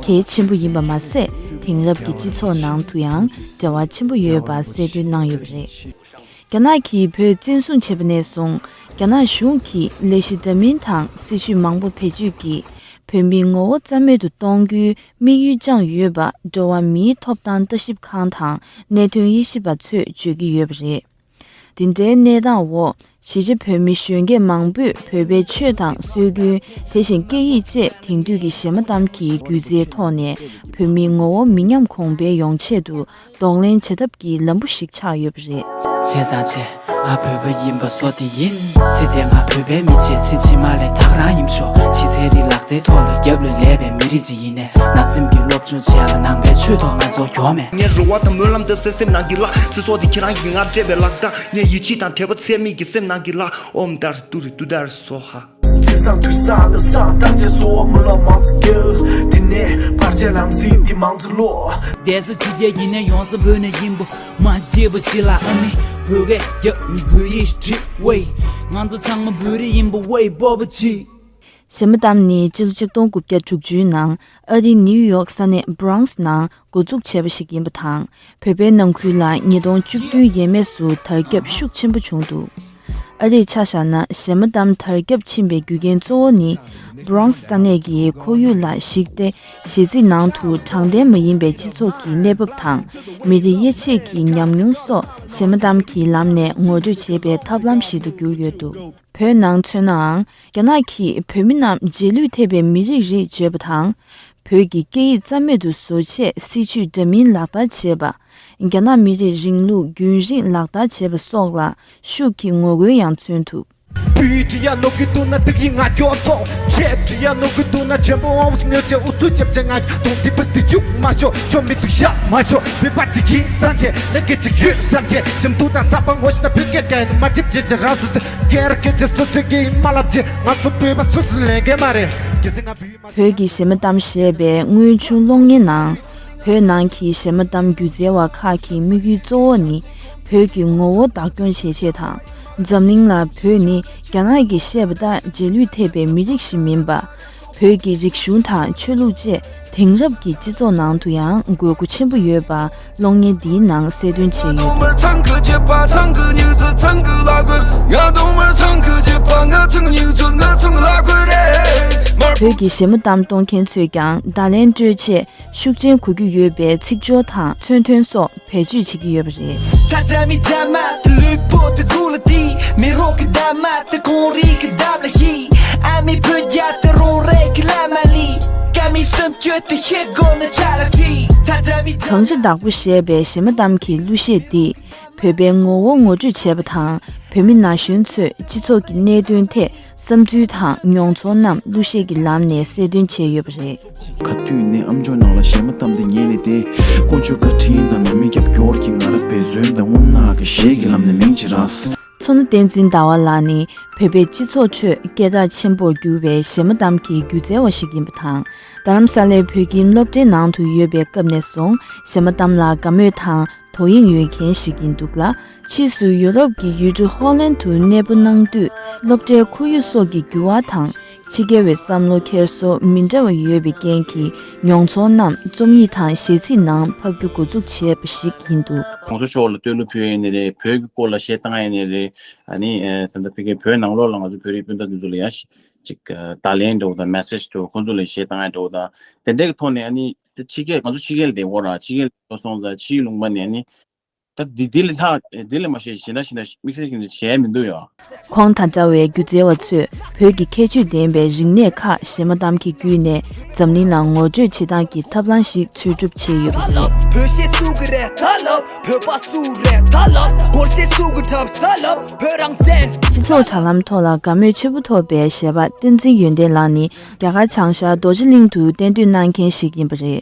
གལ་ཆེན་པོ་ཡིན་པ་མ་ཟད། དེང་རབས་ཀྱི་སྤྱི་ཚོགས་ནང་དུ་ཡང་འབྲེལ་བ་ཆེན་པོ་ཡོད་པ་གསལ་སྟོན་གནང་ཡོད་པ་རེད། རྒྱ་ནག་གིས་བོད་བཙན་བཟུང་བྱས་པ་ནས་བཟུང་། རྒྱ་ནག་གཞུང་གིས་ལས་གཞི་འདྲ་མིན་དང་སྲིད་བྱུས་མང་པོ་བེད་སྤྱོད་ཀྱིས། བོད་མིའི་ངོ་བོ་རྩ་མེད་དུ་གཏོང་རྒྱུའི་དམིགས་ཡུལ་བཅངས་ཡོད་པ། འགྲོ་བ་མིའི་ཐོབ་ཐང་ལྟ་ཞིབ་ཁང་དང་གནད་དོན་དབྱེ་ཞིབ་པ་ཚོས་བརྗོད་ཀྱི་ཡོད་པ་རེད། འདི་འདྲའི་གནས་སྟངས་འོག་གཞིས་བྱེས་བོད་མི་གཞོན་སྐྱེས་མང་པོས་བོད་པའི་ཆོས་དང་སྲོལ་རྒྱུན། དེ་བཞིན་སྐད་ཡིག་བཅས་དེང་དུས་ཀྱི་གཞས་མ་གཏམ་གྱི་སྒྱུ་རྩལ་ཐོག་ནས་བོད་མིའི་ངོ་བོ་མི་ཉམས་གོང་འཕེལ་ཡོང་ཆེད་དུ་གདོང་ལེན་བྱེད་ཐབས་ཀྱི་ལམ་བུ་ཞིག་ཆགས་ཡོད་པ་རེད། བྱས་ཙང་བྱས། ང་བོད་པ་ཡིན་པ་བཟོ་དེ་ཡིན། ཚེ་འདིར་ང་བོད་པའི་མི་བྱེད། ཚེ་ཕྱི་མ་ལས་ཐག་རང་ཡིན་ཤོག་ཕྱི་ཚེ་རིང་ལག་རྩལ་ཐོག་ལ་རྒྱབ་ལ་ལས་པའི་མི་རིགས་ཅིག་ཡིན་ནས། ནང་སེམས་ཀྱི་སློབ་སྦྱོང་བྱས་ལ་ནང་པའི་ཆོས་ཐོག་ང་ཚོ་གྱོ་མེད། ངའི་རེ་བ་དང་སྨོན་ལམ་འདེབས་སའི་སེམས་ནང་གི་ལྷ། ཚེ་སྲོག་འདི་ཁྱེད་རང་གིས་ང་སྤྲད་པའི་ལག་རྟགས། ངའི་ཡིད་ཆེས་དང་དད་པ་ཚད་མེད་ཀྱི་སེམས་ནང་གི་ལྷ། ཨོཾ་དར་ཏུ་རི་ཏུ་དར་སྭཱ་ཧཱ། ཚེ་སང་དུས་སང་ལ་སང་བཏང་བྱས་གསོལ་བ་སྨོན་ལམ་མང་ཙམ་སྐྱེལ། དེ་ནས་བར་ཆད་ལམ་སེལ་འདི་མང་ཙམ་ལོག་བསྡད་ས་ཕྱི་རྒྱལ་ཡིན་ན་ཡོང་ས་བོད་ནས་ཡིན་པ། མ་བརྗེད་པ་ཅི་ལ་ཨ་མི་བོད་སྐད་རྒྱབ་བོད་ཡིག་བྲིས་ཝེ། ང་ཚོ་ཚང་མ་བོད་རིགས་ཡིན་པ་ཝེ་སྤོབས་པ་ཅི། གཞས་མ་གཏམ་ནི་སྤྱི་ལོ་ཆིག་སྟོང་དགུ་བརྒྱ་དྲུག་ཅུའི་ནང་ཨ་རིའི་ནིའུ་ཡོག་ས་གནས་Bronx་ནང་འགོ་འཛུགས་བྱས་པ་ཞིག་ཡིན་པ་དང་། བོད་པའི་ནང་ཁུལ་ལ་ཉིས་སྟོང་བཅུ་བདུན་ཡས་མས་སུ་དར་ཁྱབ་ཤུགས་ཆེན་པོ་བྱུང་འདུག་ཨ་རིར་ཆ་བཞག་ན་གཞས་མ་གཏམ་དར་ཁྱབ་ཕྱིན་པའི་རྒྱུ་རྐྱེན་གཙོ་བོ་ནི། Bronx་ས་གནས་ཀྱི་ཁོར་ཡུག་ལ་གཞིགས་ཏེ། གཞས་ཚིག་ནང་དུ་དྲང་བདེན་མ་ཡིན་པའི་སྤྱི་ཚོགས་ཀྱི་གནས་བབ་དང་། མི་རིགས་དབྱེ་འབྱེད་ཀྱི་ཉམས་མྱོང་སོགས་གཞས་མ་གཏམ་གྱི་ལམ་ནས་ངོ་སྤྲོད་བྱེད་པའི་ཐབས་ལམ་ཞིག་ཏུ་གྱུར་ཡོད་འདུག་བོད་ནང་མཚོན་ནའང་། རྒྱ་ནག་གིས་བོད་མི་རྣམས་རྗེས་ལུས་ཐེབས་པའི་མི་རིགས་རེད་བརྗོད་པ་དང་། བོད་ཀྱི་སྐད་ཡིག་རྩ་མེད་དུ་བཟོ་ཆེད་སྲིད་བྱུས་འདྲ་མིན་ལག་བསྟར་བྱས་པ། རྒྱ་ནག་མི་རིགས་རིང་ལུགས་རྒྱུན་རིང་ལག་བསྟར་བྱས་པ་སོགས་ལ་ཤུགས་ཀྱིས་ངོ་རྒོལ་ཡང་མཚོན་ཐུབ། བོད་ཡིག་འབྲི་ཡ་ནོར་གི་འདུག་ན་སྡུག་ཡིན་ང་སྐྱོ་ཐོག་ཆེ་འབྲི་ཡ་ནོར་གི་འདུག་ན་ཆེན་པོ་དབང་བོ་ངོས་བྱས་ཨུ་ཚུགས་རྒྱབ་བྱས་ང་གདོང་དེ་པ་སྟེ་གཡུག་མ་ཤོག་ཆོ་མི་འདུག་བཞག་མ་ཤོག་བོད་པ་ཅིག་ཡིན་བསམ་བྱས་ལས་ཀྱི་ཅིག་ཡོད་བསམ་བྱས་ཇེམ་དུ་དང་ཚགས་པ་ངོ་ཤེས་ན་བོད་སྐད་བརྒྱ་ཡིན་མ་ཇེབ་ཇེ་ཇེ་རང་སུ་ཚེ་སྐད་ར་སྐད་ཇེ་སུ་ཚོད་ཀྱི་ཡིན་མ་ལབ་ཅེ་ང་ཚོ་བོད་པ་སུ་སུ་ལས་འགན་མ་རེད་གལ་སྲིད་ང་བོད་ཡིན་མ་བོད་ཀྱི་གཞས་མ་གཏམ་ཞེས་པའི་དངོས་བྱུང་གློག་བརྙན་ནང་། བོད་ནང་གི་གཞས་མ་གཏམ་སྒྱུ་རྩལ་བ་ཁག་གི་དམིགས་ཡུལ་གཙོ་བོ་ནི། བོད་ཀྱི་ངོ་བོ་བདག་སྐྱོང་བྱེད་ཆེད་དང་། འཛམ་གླིང་ལ་བོད་ནི་རྒྱ་ནག་གིས་བཤད་པ་ལྟར་རྗེས་ལུས་ཐེབས་པའི་མི་རིགས་ཤིག་མིན་པ། བོད་ཀྱི་རིག་གཞུང་དང་ཆོས་ལུགས་བཅས་དེང་རབས་ཀྱི་སྤྱི་ཚོགས་ནང་དུ་ཡང་དགོས་མཁོ་ཆེན་པོ་ཡོད་པ་གློག་བརྙན་འདིའི་ནང་གསལ་སྟོན་བྱས་ཡོད། བོད་ཀྱི་གཞས་མ་གཏམ་གཏོང་མཁན་ཚོས་ཀྱང་བརྡ་ལན་སྤྲོད་ཆེད། ཤུགས་རྐྱེན་གོ་རྒྱུ་ཡོད་པའི་ཚིག་སྦྱོར་དང་མཚོན་དོན་སོགས་བེད་སྤྱོད་བྱེད་ཀྱི་ཡོད་པ་རེད། གངས་རི་བདག་པོ་ཞེས་པའི་གཞས་མ་གཏམ་གྱི་གླུ་གཞས་འདིས། བོད་པའི་ངོ་བོ་ངོ་སྤྲོད་བྱས་པ་དང་། བོད་མི་ན་གཞོན་ཚོས་སྤྱི་ཚོགས་ཀྱི་གནད་དོན་ཐད། བསམ་ཚུལ་དང་མྱོང་ཚོར་རྣམས་གླུ་གཞས་ཀྱི་ལམ་ནས་གསལ་སྟོན་བྱས་ཡོད་པ་རེད། ག་དུས་ནས་ཨམ་ཅོག་ནང་ལ་གཞས་མ་གཏམ་དེ་ཉན་ནས་བསྡད། དཀོན་མཆོག་བཀའ་དྲིན་དང་ནང་མི་རྒྱབ་སྐྱོར་གྱིས་ང་རང་འབད་བརྩོན་དང་རྔུལ་ནག་གི་གཞས་ཀྱི་ལམ་ནས་མིང་ཅིག་རག་མཚོ་སྣ་བསྟན་འཛིན་ཟླ་བ་ལགས་ནི་བོད་པའི་སྤྱི་ཚོགས་ཁྲོད་སྐད་གྲགས་ཆེན་པོར་གྱུར་བའི་གཞས་མ་གཏམ་གྱི་སྒྱུ་རྩལ་བ་ཞིག་ཡིན་པ་དང་། རྡ་རམ་ས་ལའི་བོད་ཁྱིམ་སློབ་གྲྭའི་ནང་དུ་ཡོད་པའི་སྐབས་ནས་བཟུང་གཞས་མ་གཏམ་ལ་དགའ་མོས་དང་། དོ་དབྱིངས་ཡོད་མཁན་ཞིག་ཡིན་འདུག་ལ། ཕྱིས་སུ་ཡུ་རོབ་ཀྱི་ཡུལ་གྲུ་ཧོ་ལན་དུ་གནས་སྤོ་གནང་དུས། སློབ་གྲྭའི་ཁོར་ཡུག་སོགས་ཀྱི་འགྱུར་བ་དང་། ཕྱི་རྒྱལ་བའི་བསམ་བློ་འཁྱེར་སོ་མི་འདྲ་བ་ཡོད་པའི་རྐྱེན་གྱིས། མྱོང་ཚོར་རྣམས་རྩོམ་ཡིག་དང་གཞས་ཚིག་ནང་ཕབ་རྒྱུ་འགོ་འཛུགས་བྱས་པ་ཞིག་ཡིན་འདུག་ང་ཚོ་ཕྱོགས་ལ་བསྟོད་གླུ་ཕུལ་ཡིན་ནི་རེད། བོད་ཀྱི་སྐོར་ལ་གཞས་བཏང་ཡིན་ནི་རེད། ཨ་ནི་ད་ལྟ་ཕ་གིའི་བོད་ནང་ལོགས་ལ་ང་ཚོ་བོད་རིགས་སྤུན་ཟླ་དེ་ཚོ་ལ་ཡང་ཅིག་བརྡ་ལན་འདྲ་བོ་དང་མེ་སེ་ཇི་འདྲ་བོ་ཁོང་ཚོ་ལ་གཞས་བཏང་ཡ་འདྲ་བོ་དང་དེ་འདྲའི་གི་ཐོག་ནས། ཨ་ནི་དེ་ཕྱི་རྒྱལ། ང་ཚོ་ཕྱི་རྒྱལ་ལ་བསྡད་ཡོད་ར། ཕྱི་རྒྱལ་ལ་སོང་ཙང་ཕྱིའི་ལུང་པ་ནས་ནི། ད་འདི་འདི་ལས་ལྷག་འདི་ལས་མ་བཤད་གཞན་དག་གཞན་དག་དམིགས་བསལ་གྱི་བྱས་མི་འདུག་ཡ། ཁོང་དང་འདྲ་བའི་སྒྱུ་རྩལ་བ་ཚོས་བོད་ཀྱི་ཁྱད་ཆོས་ལྡན་པའི་རིག་གནས་ཁག་གཞས་མ་གཏམ་གྱི་བརྒྱུད་ནས་འཛམ་གླིང་ལ་ངོ་སྤྲོད་བྱེད་སྟངས་ཀྱི་ཐབས་ལམ་ཞིག་འཚོལ་སྒྲུབ་བྱས་ཡོད་པ་རེད། བོད་གཞས་སུ་གི་རེད་ད་ལབ། བོད་པ་སུ་རེད་ད་ལབ། སྒོར་གཞས་སུ་གི་འཁྲབ་ད་ལབ། བོད་རང་བཙན། སྤྱི་ཚོགས་དྲ་ལམ་ཐོག་ལ་དགའ་མོས་ཆེན་པོ་ཐོབ་པའི་གཞས་པ་བསྟན་འཛིན་ཡོན་ཏན་ལགས་ནི་རྒྱ་གར་བྱང་ཤར་རྡོ་རྗེ་གླིང་དུ་གཏན་སྡོད་གནང་མཁན་ཞིག་ཡིན་པ་རེད།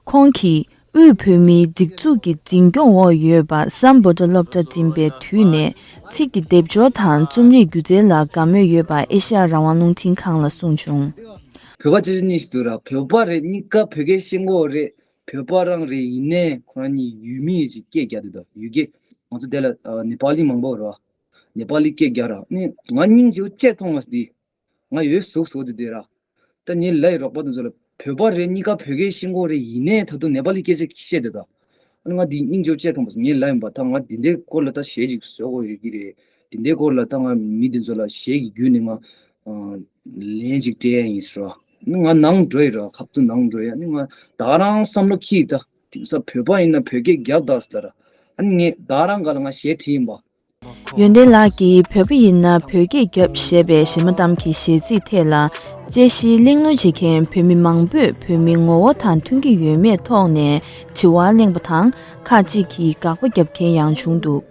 ཁོང་གིས་དབུས་བོད་མིའི་སྒྲིག་འཛུགས་ཀྱི་འཛིན་སྐྱོང་འོག་ཡོད་པ་སམ་བྷོ་ཊ་སློབ་གྲྭ་འགྲིམས་པའི་དུས་ནས་ཚིག་གི་སྡེབ་སྦྱོར་དང་རྩོམ་རིག་སྒྱུ་རྩལ་ལ་དགའ་མོས་ཡོད་པ་ཨེ་ཤ་ཡ་རང་དབང་རླུང་འཕྲིན་ཁང་ལ་གསུངས་བྱུང་། བོད་པ་ཅི་ཞིག་གཉིས་ཤིག་འདུག་ར། བོད་པ་རེད། གཉིས་ཀ་བོད་སྐད་ཤེས་ཀྱི་ཡོད་རེད། བོད་པ་རང་རེད། ཡིན་ནའི་ཁོ་རང་གཉིས་ཡུལ་མི་ཡི་ཅིག་སྐད་རྒྱག་འདུག་ད་ཡུལ་སྐད། ང་ཚོ་དེ་ལ་ཨ་ནེ་པ་ལི་མང་པོ་རེད་བ། ནེ་པ་ལི་སྐད་རྒྱག་ར། ནི་ང་སྙིང་རྗེ་པོ་སྐྱེས་མཐོང་མ་སོང་དེ། ང་ཡོད་ཟུག་ཟུག་དེ་དེ་ར། ད་ངའི་ལས་རོགས་པ་དེ་ཚོ་ལ་བོད་པ་རེད། གཉིས་ཀ་བོད་སྐད་ཤེས་ཀྱི་ཡོད་རེད། ཡིན་ནའི་ད་དུང་ནེ་པ་ལི་སྐད་ཆ་བཤད་དེ་ད། ཨ་ནི་ང་འདི་སྙིང་རྗེ་པོ་སྐྱེས་མཐོང་མ་སོང་། ངའི་ལས་ཡིན་པ་ད་ང་འདི་འདྲའི་སྐོར་ལ་ད་གཞས་ཅིག་བཟོ་དགོས་ཡོད་ཀྱི་རེད། འདི་འདྲའི་སྐོར་ལ་ད་ང་མི་དེ་ཚོ་ལ་གཞས་ཀྱི་བརྒྱུད་ནས་ང་ཨ་ལན་ཅིག་སྤྲད་ཡ་ཡིན་ཟེར་བ། ནི་ང་ནང་འགྲོ་ཡི་ར། ཁ་ཐུག་ནང་འགྲོ་ཡ་ནི་ང་ད་རང་བསམ་བློ་འཁྱེར་ད། དེང་སང་བོད་པ་ཡིན་ན་བོད་སྐད་རྒྱབ་ད་ཟེར་ར། ཨ་ནི་ངས་ད་རང་ག་ལ་ང་གཞས་བྲིས་ཡིན་པ། ཡོན་ཏན་ལགས་ཀྱིས་བོད་པ་ཡིན་ན་བོད་སྐད་རྒྱབ་ཞེས་པའི་གཞས་མ་གཏམ་གྱི་གཞས་ཚིག་ཐད་ལ། དཔྱད་གཞིའི་གླེང་སློང་བྱེད་མཁན་བོད་མི་མང་པོས་བོད་མིའི་ངོ་བོ་དང་མཐུན་གྱི་ཡོད་མེད་ཐོག་ནས་དྲི་བ་གླེང་པ་དང་། ཁག་ཅིག་གིས་དགག་པ་རྒྱབ་མཁན་ཡང་བྱུང་འདུག།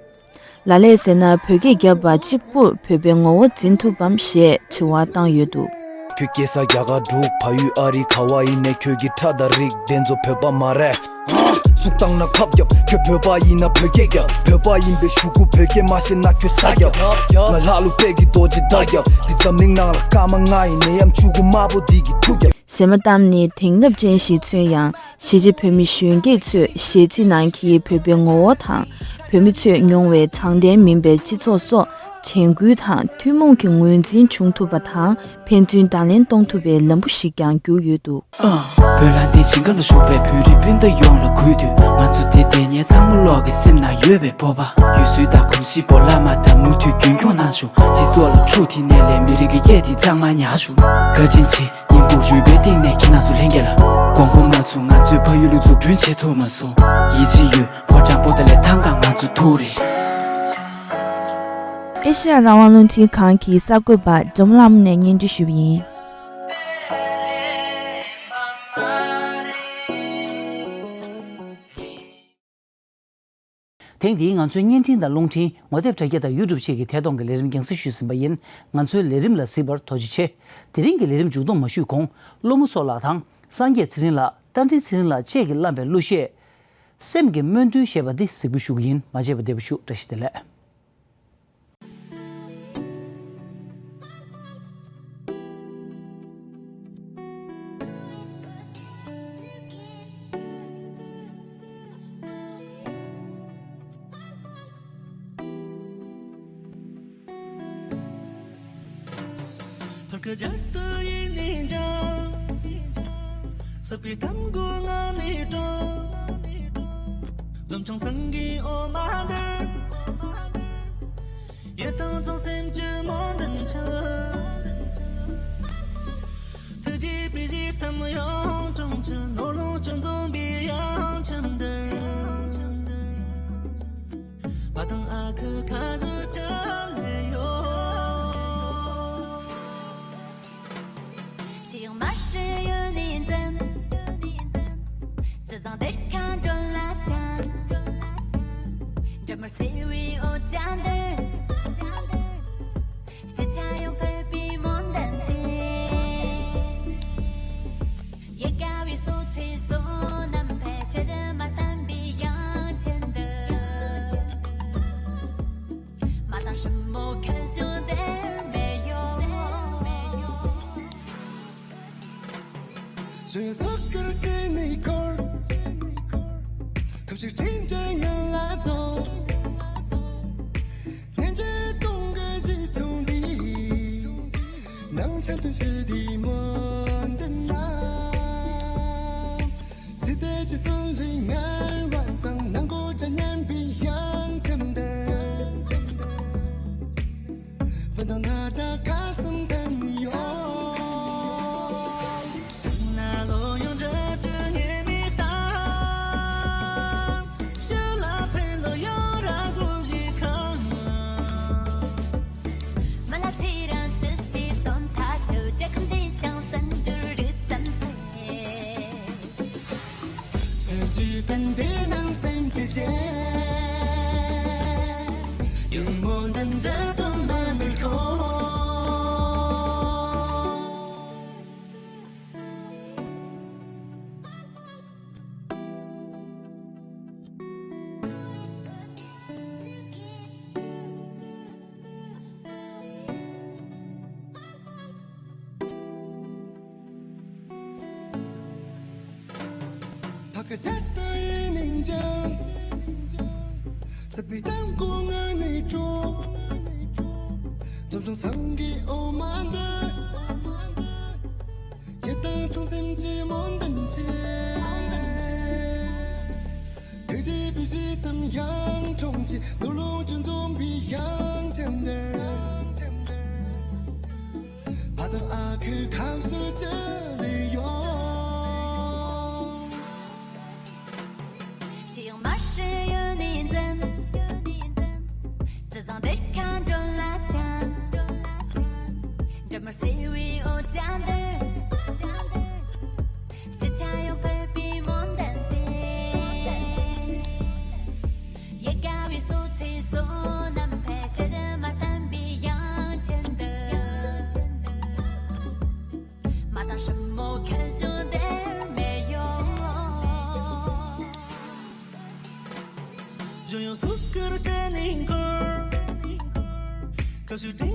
ལ་ལས་ཟེར་ན་བོད་སྐད་རྒྱབ་པ་གཅིག་པུར་བོད་པའི་ངོ་བོ་འཛིན་ཐུབ་བམ་ཞེས་དྲི་བ་བཏང་ཡོད་འདུག། ཁྱོད་སྐྱེས་ས་རྒྱ་གར་འབྲུག། ཕ་ཡུལ་ཨ་རི་ཁ་བ་ཡིན་ནས། ཁྱོད་ཀྱི་ཁྲ་དང་རིགས་དེ་ཚོ་བོད་པ་མ་རེད། ཨ། སུག་བཏང་ན་ཁབ་རྒྱབ། ཁྱོད་བོད་པ་ཡིན་ན་བོད་སྐད་རྒྱབ། བོད་པ་ཡིན་པའི་ཤུ་གུ་བོད་སྐད་མ་ཤེས་ན་ཁྱོད་ས་རྒྱབ། ང་ལྷ་ཀླུ་དཔལ་གྱི་རྡོ་རྗེ་མདའ་རྒྱབ། འདི་འཛམ་གླིང་ནང་ལ་སྐར་མ་ལྔ་ཡི་ནད་ཡམས་ཆུ་གུ་དམར་པོ་འདི་གི་ཐུག་རྒྱབ། གཞས་མ་གཏམ་ནི་དེང་རབས་ཅན་ཞིག་མཚོན་ཡང་། གཞིས་བྱེས་བོད་མི་གཞོན་སྐྱེས་ཚོས་གཞས་ཚིག་ནང་གི་བོད་པའི་ངོ་བོ་དང་། བོད་མི་ཚོས་མྱོང་བའི་དྲང་བདེན་མིན་པའི་སྤྱི་ཚོགས་སོགས་དྲན་སྐུལ་དང་ཐུན་མོང་གི་ངོས་འཛིན་བྱུང་ཐུབ་པ་དང་། ཕན་ཚུན་བརྡ་ལན་གཏོང་ཐུབ་པའི་ལམ་བུ་ཞིག་ཀྱང་གྱུར་ཡོད་འདུག། བོད་ལ་འདི་ཞིང་ཁམས་ལ་བཞུགས་པའི་བོད་རིགས་སྤུན་ཟླ་ཡོངས་ལ་གུས་འདུད། ང་ཚོ་འདིར་བསྡད་མཁན་ཚང་མ་ལོག་གི་སེམས་ནང་ཡོད་པའི་བོད་པ། ཡུལ་སྲོལ་དང་གོམས་གཤིས་སྤོ་ལགས་མ་དང་མུ་མཐུད་རྒྱུན་འཁྱོངས་གནང་ཤོག། སྤྱི་ཚོགས་ལ་འཁྲུག་དེ་ནས་ལས་མི་རིགས་ཀྱི་སྐད་དེ་གཙང་མ་ཉར་ཤོག། བཀའ་དྲིན་ཆེ། སྙིང་པོ་རུས་པའི་གཏིང་ནས་ཁྱེད་རང་ཚོ་ལྷན་རྒྱས་ལ་དགོངས་པ་མ་ཚོམ། ང་ཚོའི་ཕ་ཡུལ་ལ་འཛུགས་སྐྲུན་བྱེད་ཐུབ་མ་སོང་། ཡིད་ཆེས་ཡོད། ཕོ་བྲང་པོ་ཏཱ་ལའི་ཐང་ག་ང་ཚོ་ཐུག་རེད། ཨེ་ཤེ་ཡ་རང་དབང་རླུང་འཕྲིན་ཁང་གི་གསར་འགོད་པ་འཇམ་ལྷ་མོ་ནས་སྙན་སྒྲོན་ཞུས་པ་ཡིན། ཐེངས་འདིའི་ང་ཚོའི་བརྙན་འཕྲིན་དང་རླུང་འཕྲིན། ངོ་དེབ་དྲ་རྒྱ་དང་ཡུ་ཊུབ་བཅས་ཀྱི་ཐད་གཏོང་གི་ལས་རིམ་རྒྱང་སྲིང་ཞུས་ཟིན་པ་ཡིན། ང་ཚོའི་ལས་རིམ་ལ་གཟིགས་པར་ཐུགས་རྗེ་ཆེ། དེ་རིང་གི་ལས་རིམ་མཇུག་བསྡོམས་མ་ཞུས་གོང་། བློ་མོ་མཚོ་ལགས་དང་། སངས་རྒྱས་ཚེ་རིང་ལགས། རྟ་མགྲིན་ཚེ་རིང་ལགས་བཅས་ཀྱིས་བླངས་པའི་གླུ་གཞས། སེམས་ཀྱི་སྨོན་འདུན་ཞེས་པ་འདི་གཟིགས་འབུལ་ཞུ་གི་ཡིན། མ་མཇལ་བ་བདེ་པོ་ཞུ། བཀྲ་ཤིས་བདེ་ལེགས། ཕར་ཁ་རྒྱབ་ཏུ་ཡིན་ནས་འཇང་། སྲིད་པའི་གཏམ་མགོ་ང་ནས་དྲངས། ལམ་འཕྲང་སེང་གེའི་འོ་མ་འདིར། ཡིད་དྭངས་གཙང་སེམས་ཀྱི་སྨོན་འདུན་ཆེ། ཐུགས་རྗེ་པའི་གཞས་གཏམ་ཡང་དྲང་ཆེ། ནོར་ལོངས་སྤྱོད་འཛོམས་པའི་དབྱངས་ཅན་འདིར། ཕ་དང་ཨ་ཁུ་ཁ་ཟུག་ཅག་ལས་ཡོད། ཅི་ཡང་མ་ཤེས་ཡོད་ནི་འཛིན། ཅི་བཟང་དེར་ཁ་འགྲོ་ལ་ཤ། འདྲ་མར་སེར་བའི་འོ་ཅག་འདིར། ཅི་ཆ་ཡང་ཕེབས་པའི་སྨོན་འདུན་དེ། ཡིད་དགའ་བའི་སོ་ཚེ་བསོད་ནམས་འཕེལ། ཕྱིར་མ་བལྟམས་པའི་དབྱངས་ཅན་འདི། མ་བཏང་སྲིན་མོ་ཁ་ཞོ་དེར་མེ་ཡོ། གཞོན་སོག་གར་ཅི་ནས་འཁོར། ཁབ་ཞིག་ཕྲེང་བཅུ་ཡན་ལ་རྫོགས། སྙན་འཇེབས་གཏོང་གི་གཞིས་ཆུང་འདི། ནང་ཆེན་དུ་ཞུ་དེའི་སྨོན་འདུན་ལ། སྲིད་དེ་ཅི་གསུང་རིང་ངལ་བ་སང་། ནང་སྒོ་བཅད་སྙན་པའི་དབྱངས་ཅན་འདི། ཕན་དང་ནར་དང་ཁ་གསུམ་ལྡན་ཡོད། ན་ལོ་ཡང་འདྲ་དུ་ངེས་མེད་དང་། ཕྱི་ལ་ཕན་ལོ་ཡང་ར་གོ་བཞི་ཁང་། མི་ལ་ཚེ་རིང་ཅི་ཞིག་དོན་ཐ་ཆོད། རྒྱལ་ཁམས་བདེ་ཞིང་གསར་འགྱུར་རིགས་གསུམ་འཕེལ། སེམས་ཀྱི་དོན་དེ་ནང་སེམས་ཀྱི་རྒྱལ། ཡུལ་མོ་འདི་འདྲ་དོན་མ་མེད་ཁོ། ཕ་ཁ་ཆར་དུ་ཡིན་ནས་འཇང་། སྲིད་པའི་གཏམ་མགོ་ངང་ནས་དཀྲོག། འཛུམ་ཆུང་སེང་གེའི་འོ་མ་འདི། ཡིད་དྭངས་གཙང་སེམས་ཀྱི་སྨོན་འདུན་ཆེ། ཐུགས་རྗེ་པའི་གཞས་གཏམ་ཡང་དྲང་ཆེ། ནོར་ལོངས་སྤྱོད་འཛོམས་པའི་དབྱངས་ཅན་འདིར། ཕ་ ཨ་ཁུ་ཁམས་སུ་ཅི་ལས་ཡོང་། ཅི་ཡང་མ་ཤེས་ཡོད་ནི་འཛིན། ཅི་བཟང་འདིར་ཁ་འགྲོ་ལ་ཤང་། འདྲ་མར་སེ་བའི་འོ་ཅག་འདིར། སྤྱི་ཆ་ཡོང་ཕེབས་པའི་མོན་དན་ཏེ། ཡེ་དགའ་བའི་སོ་ཚེ་སོ་ནམ་ཕེ་ཅར་མ་བསྟན་པའི་ཡང་ཆེན་འདི། མ་དང་ཧྲི་མོ་ཁན་ཞུ་འདེར་མེ་ཡོ། གཞུང་ཡང་སུ་ཀུར་ཅན་ནིང་ཀུར། ཁ་ཞུ་དྲི་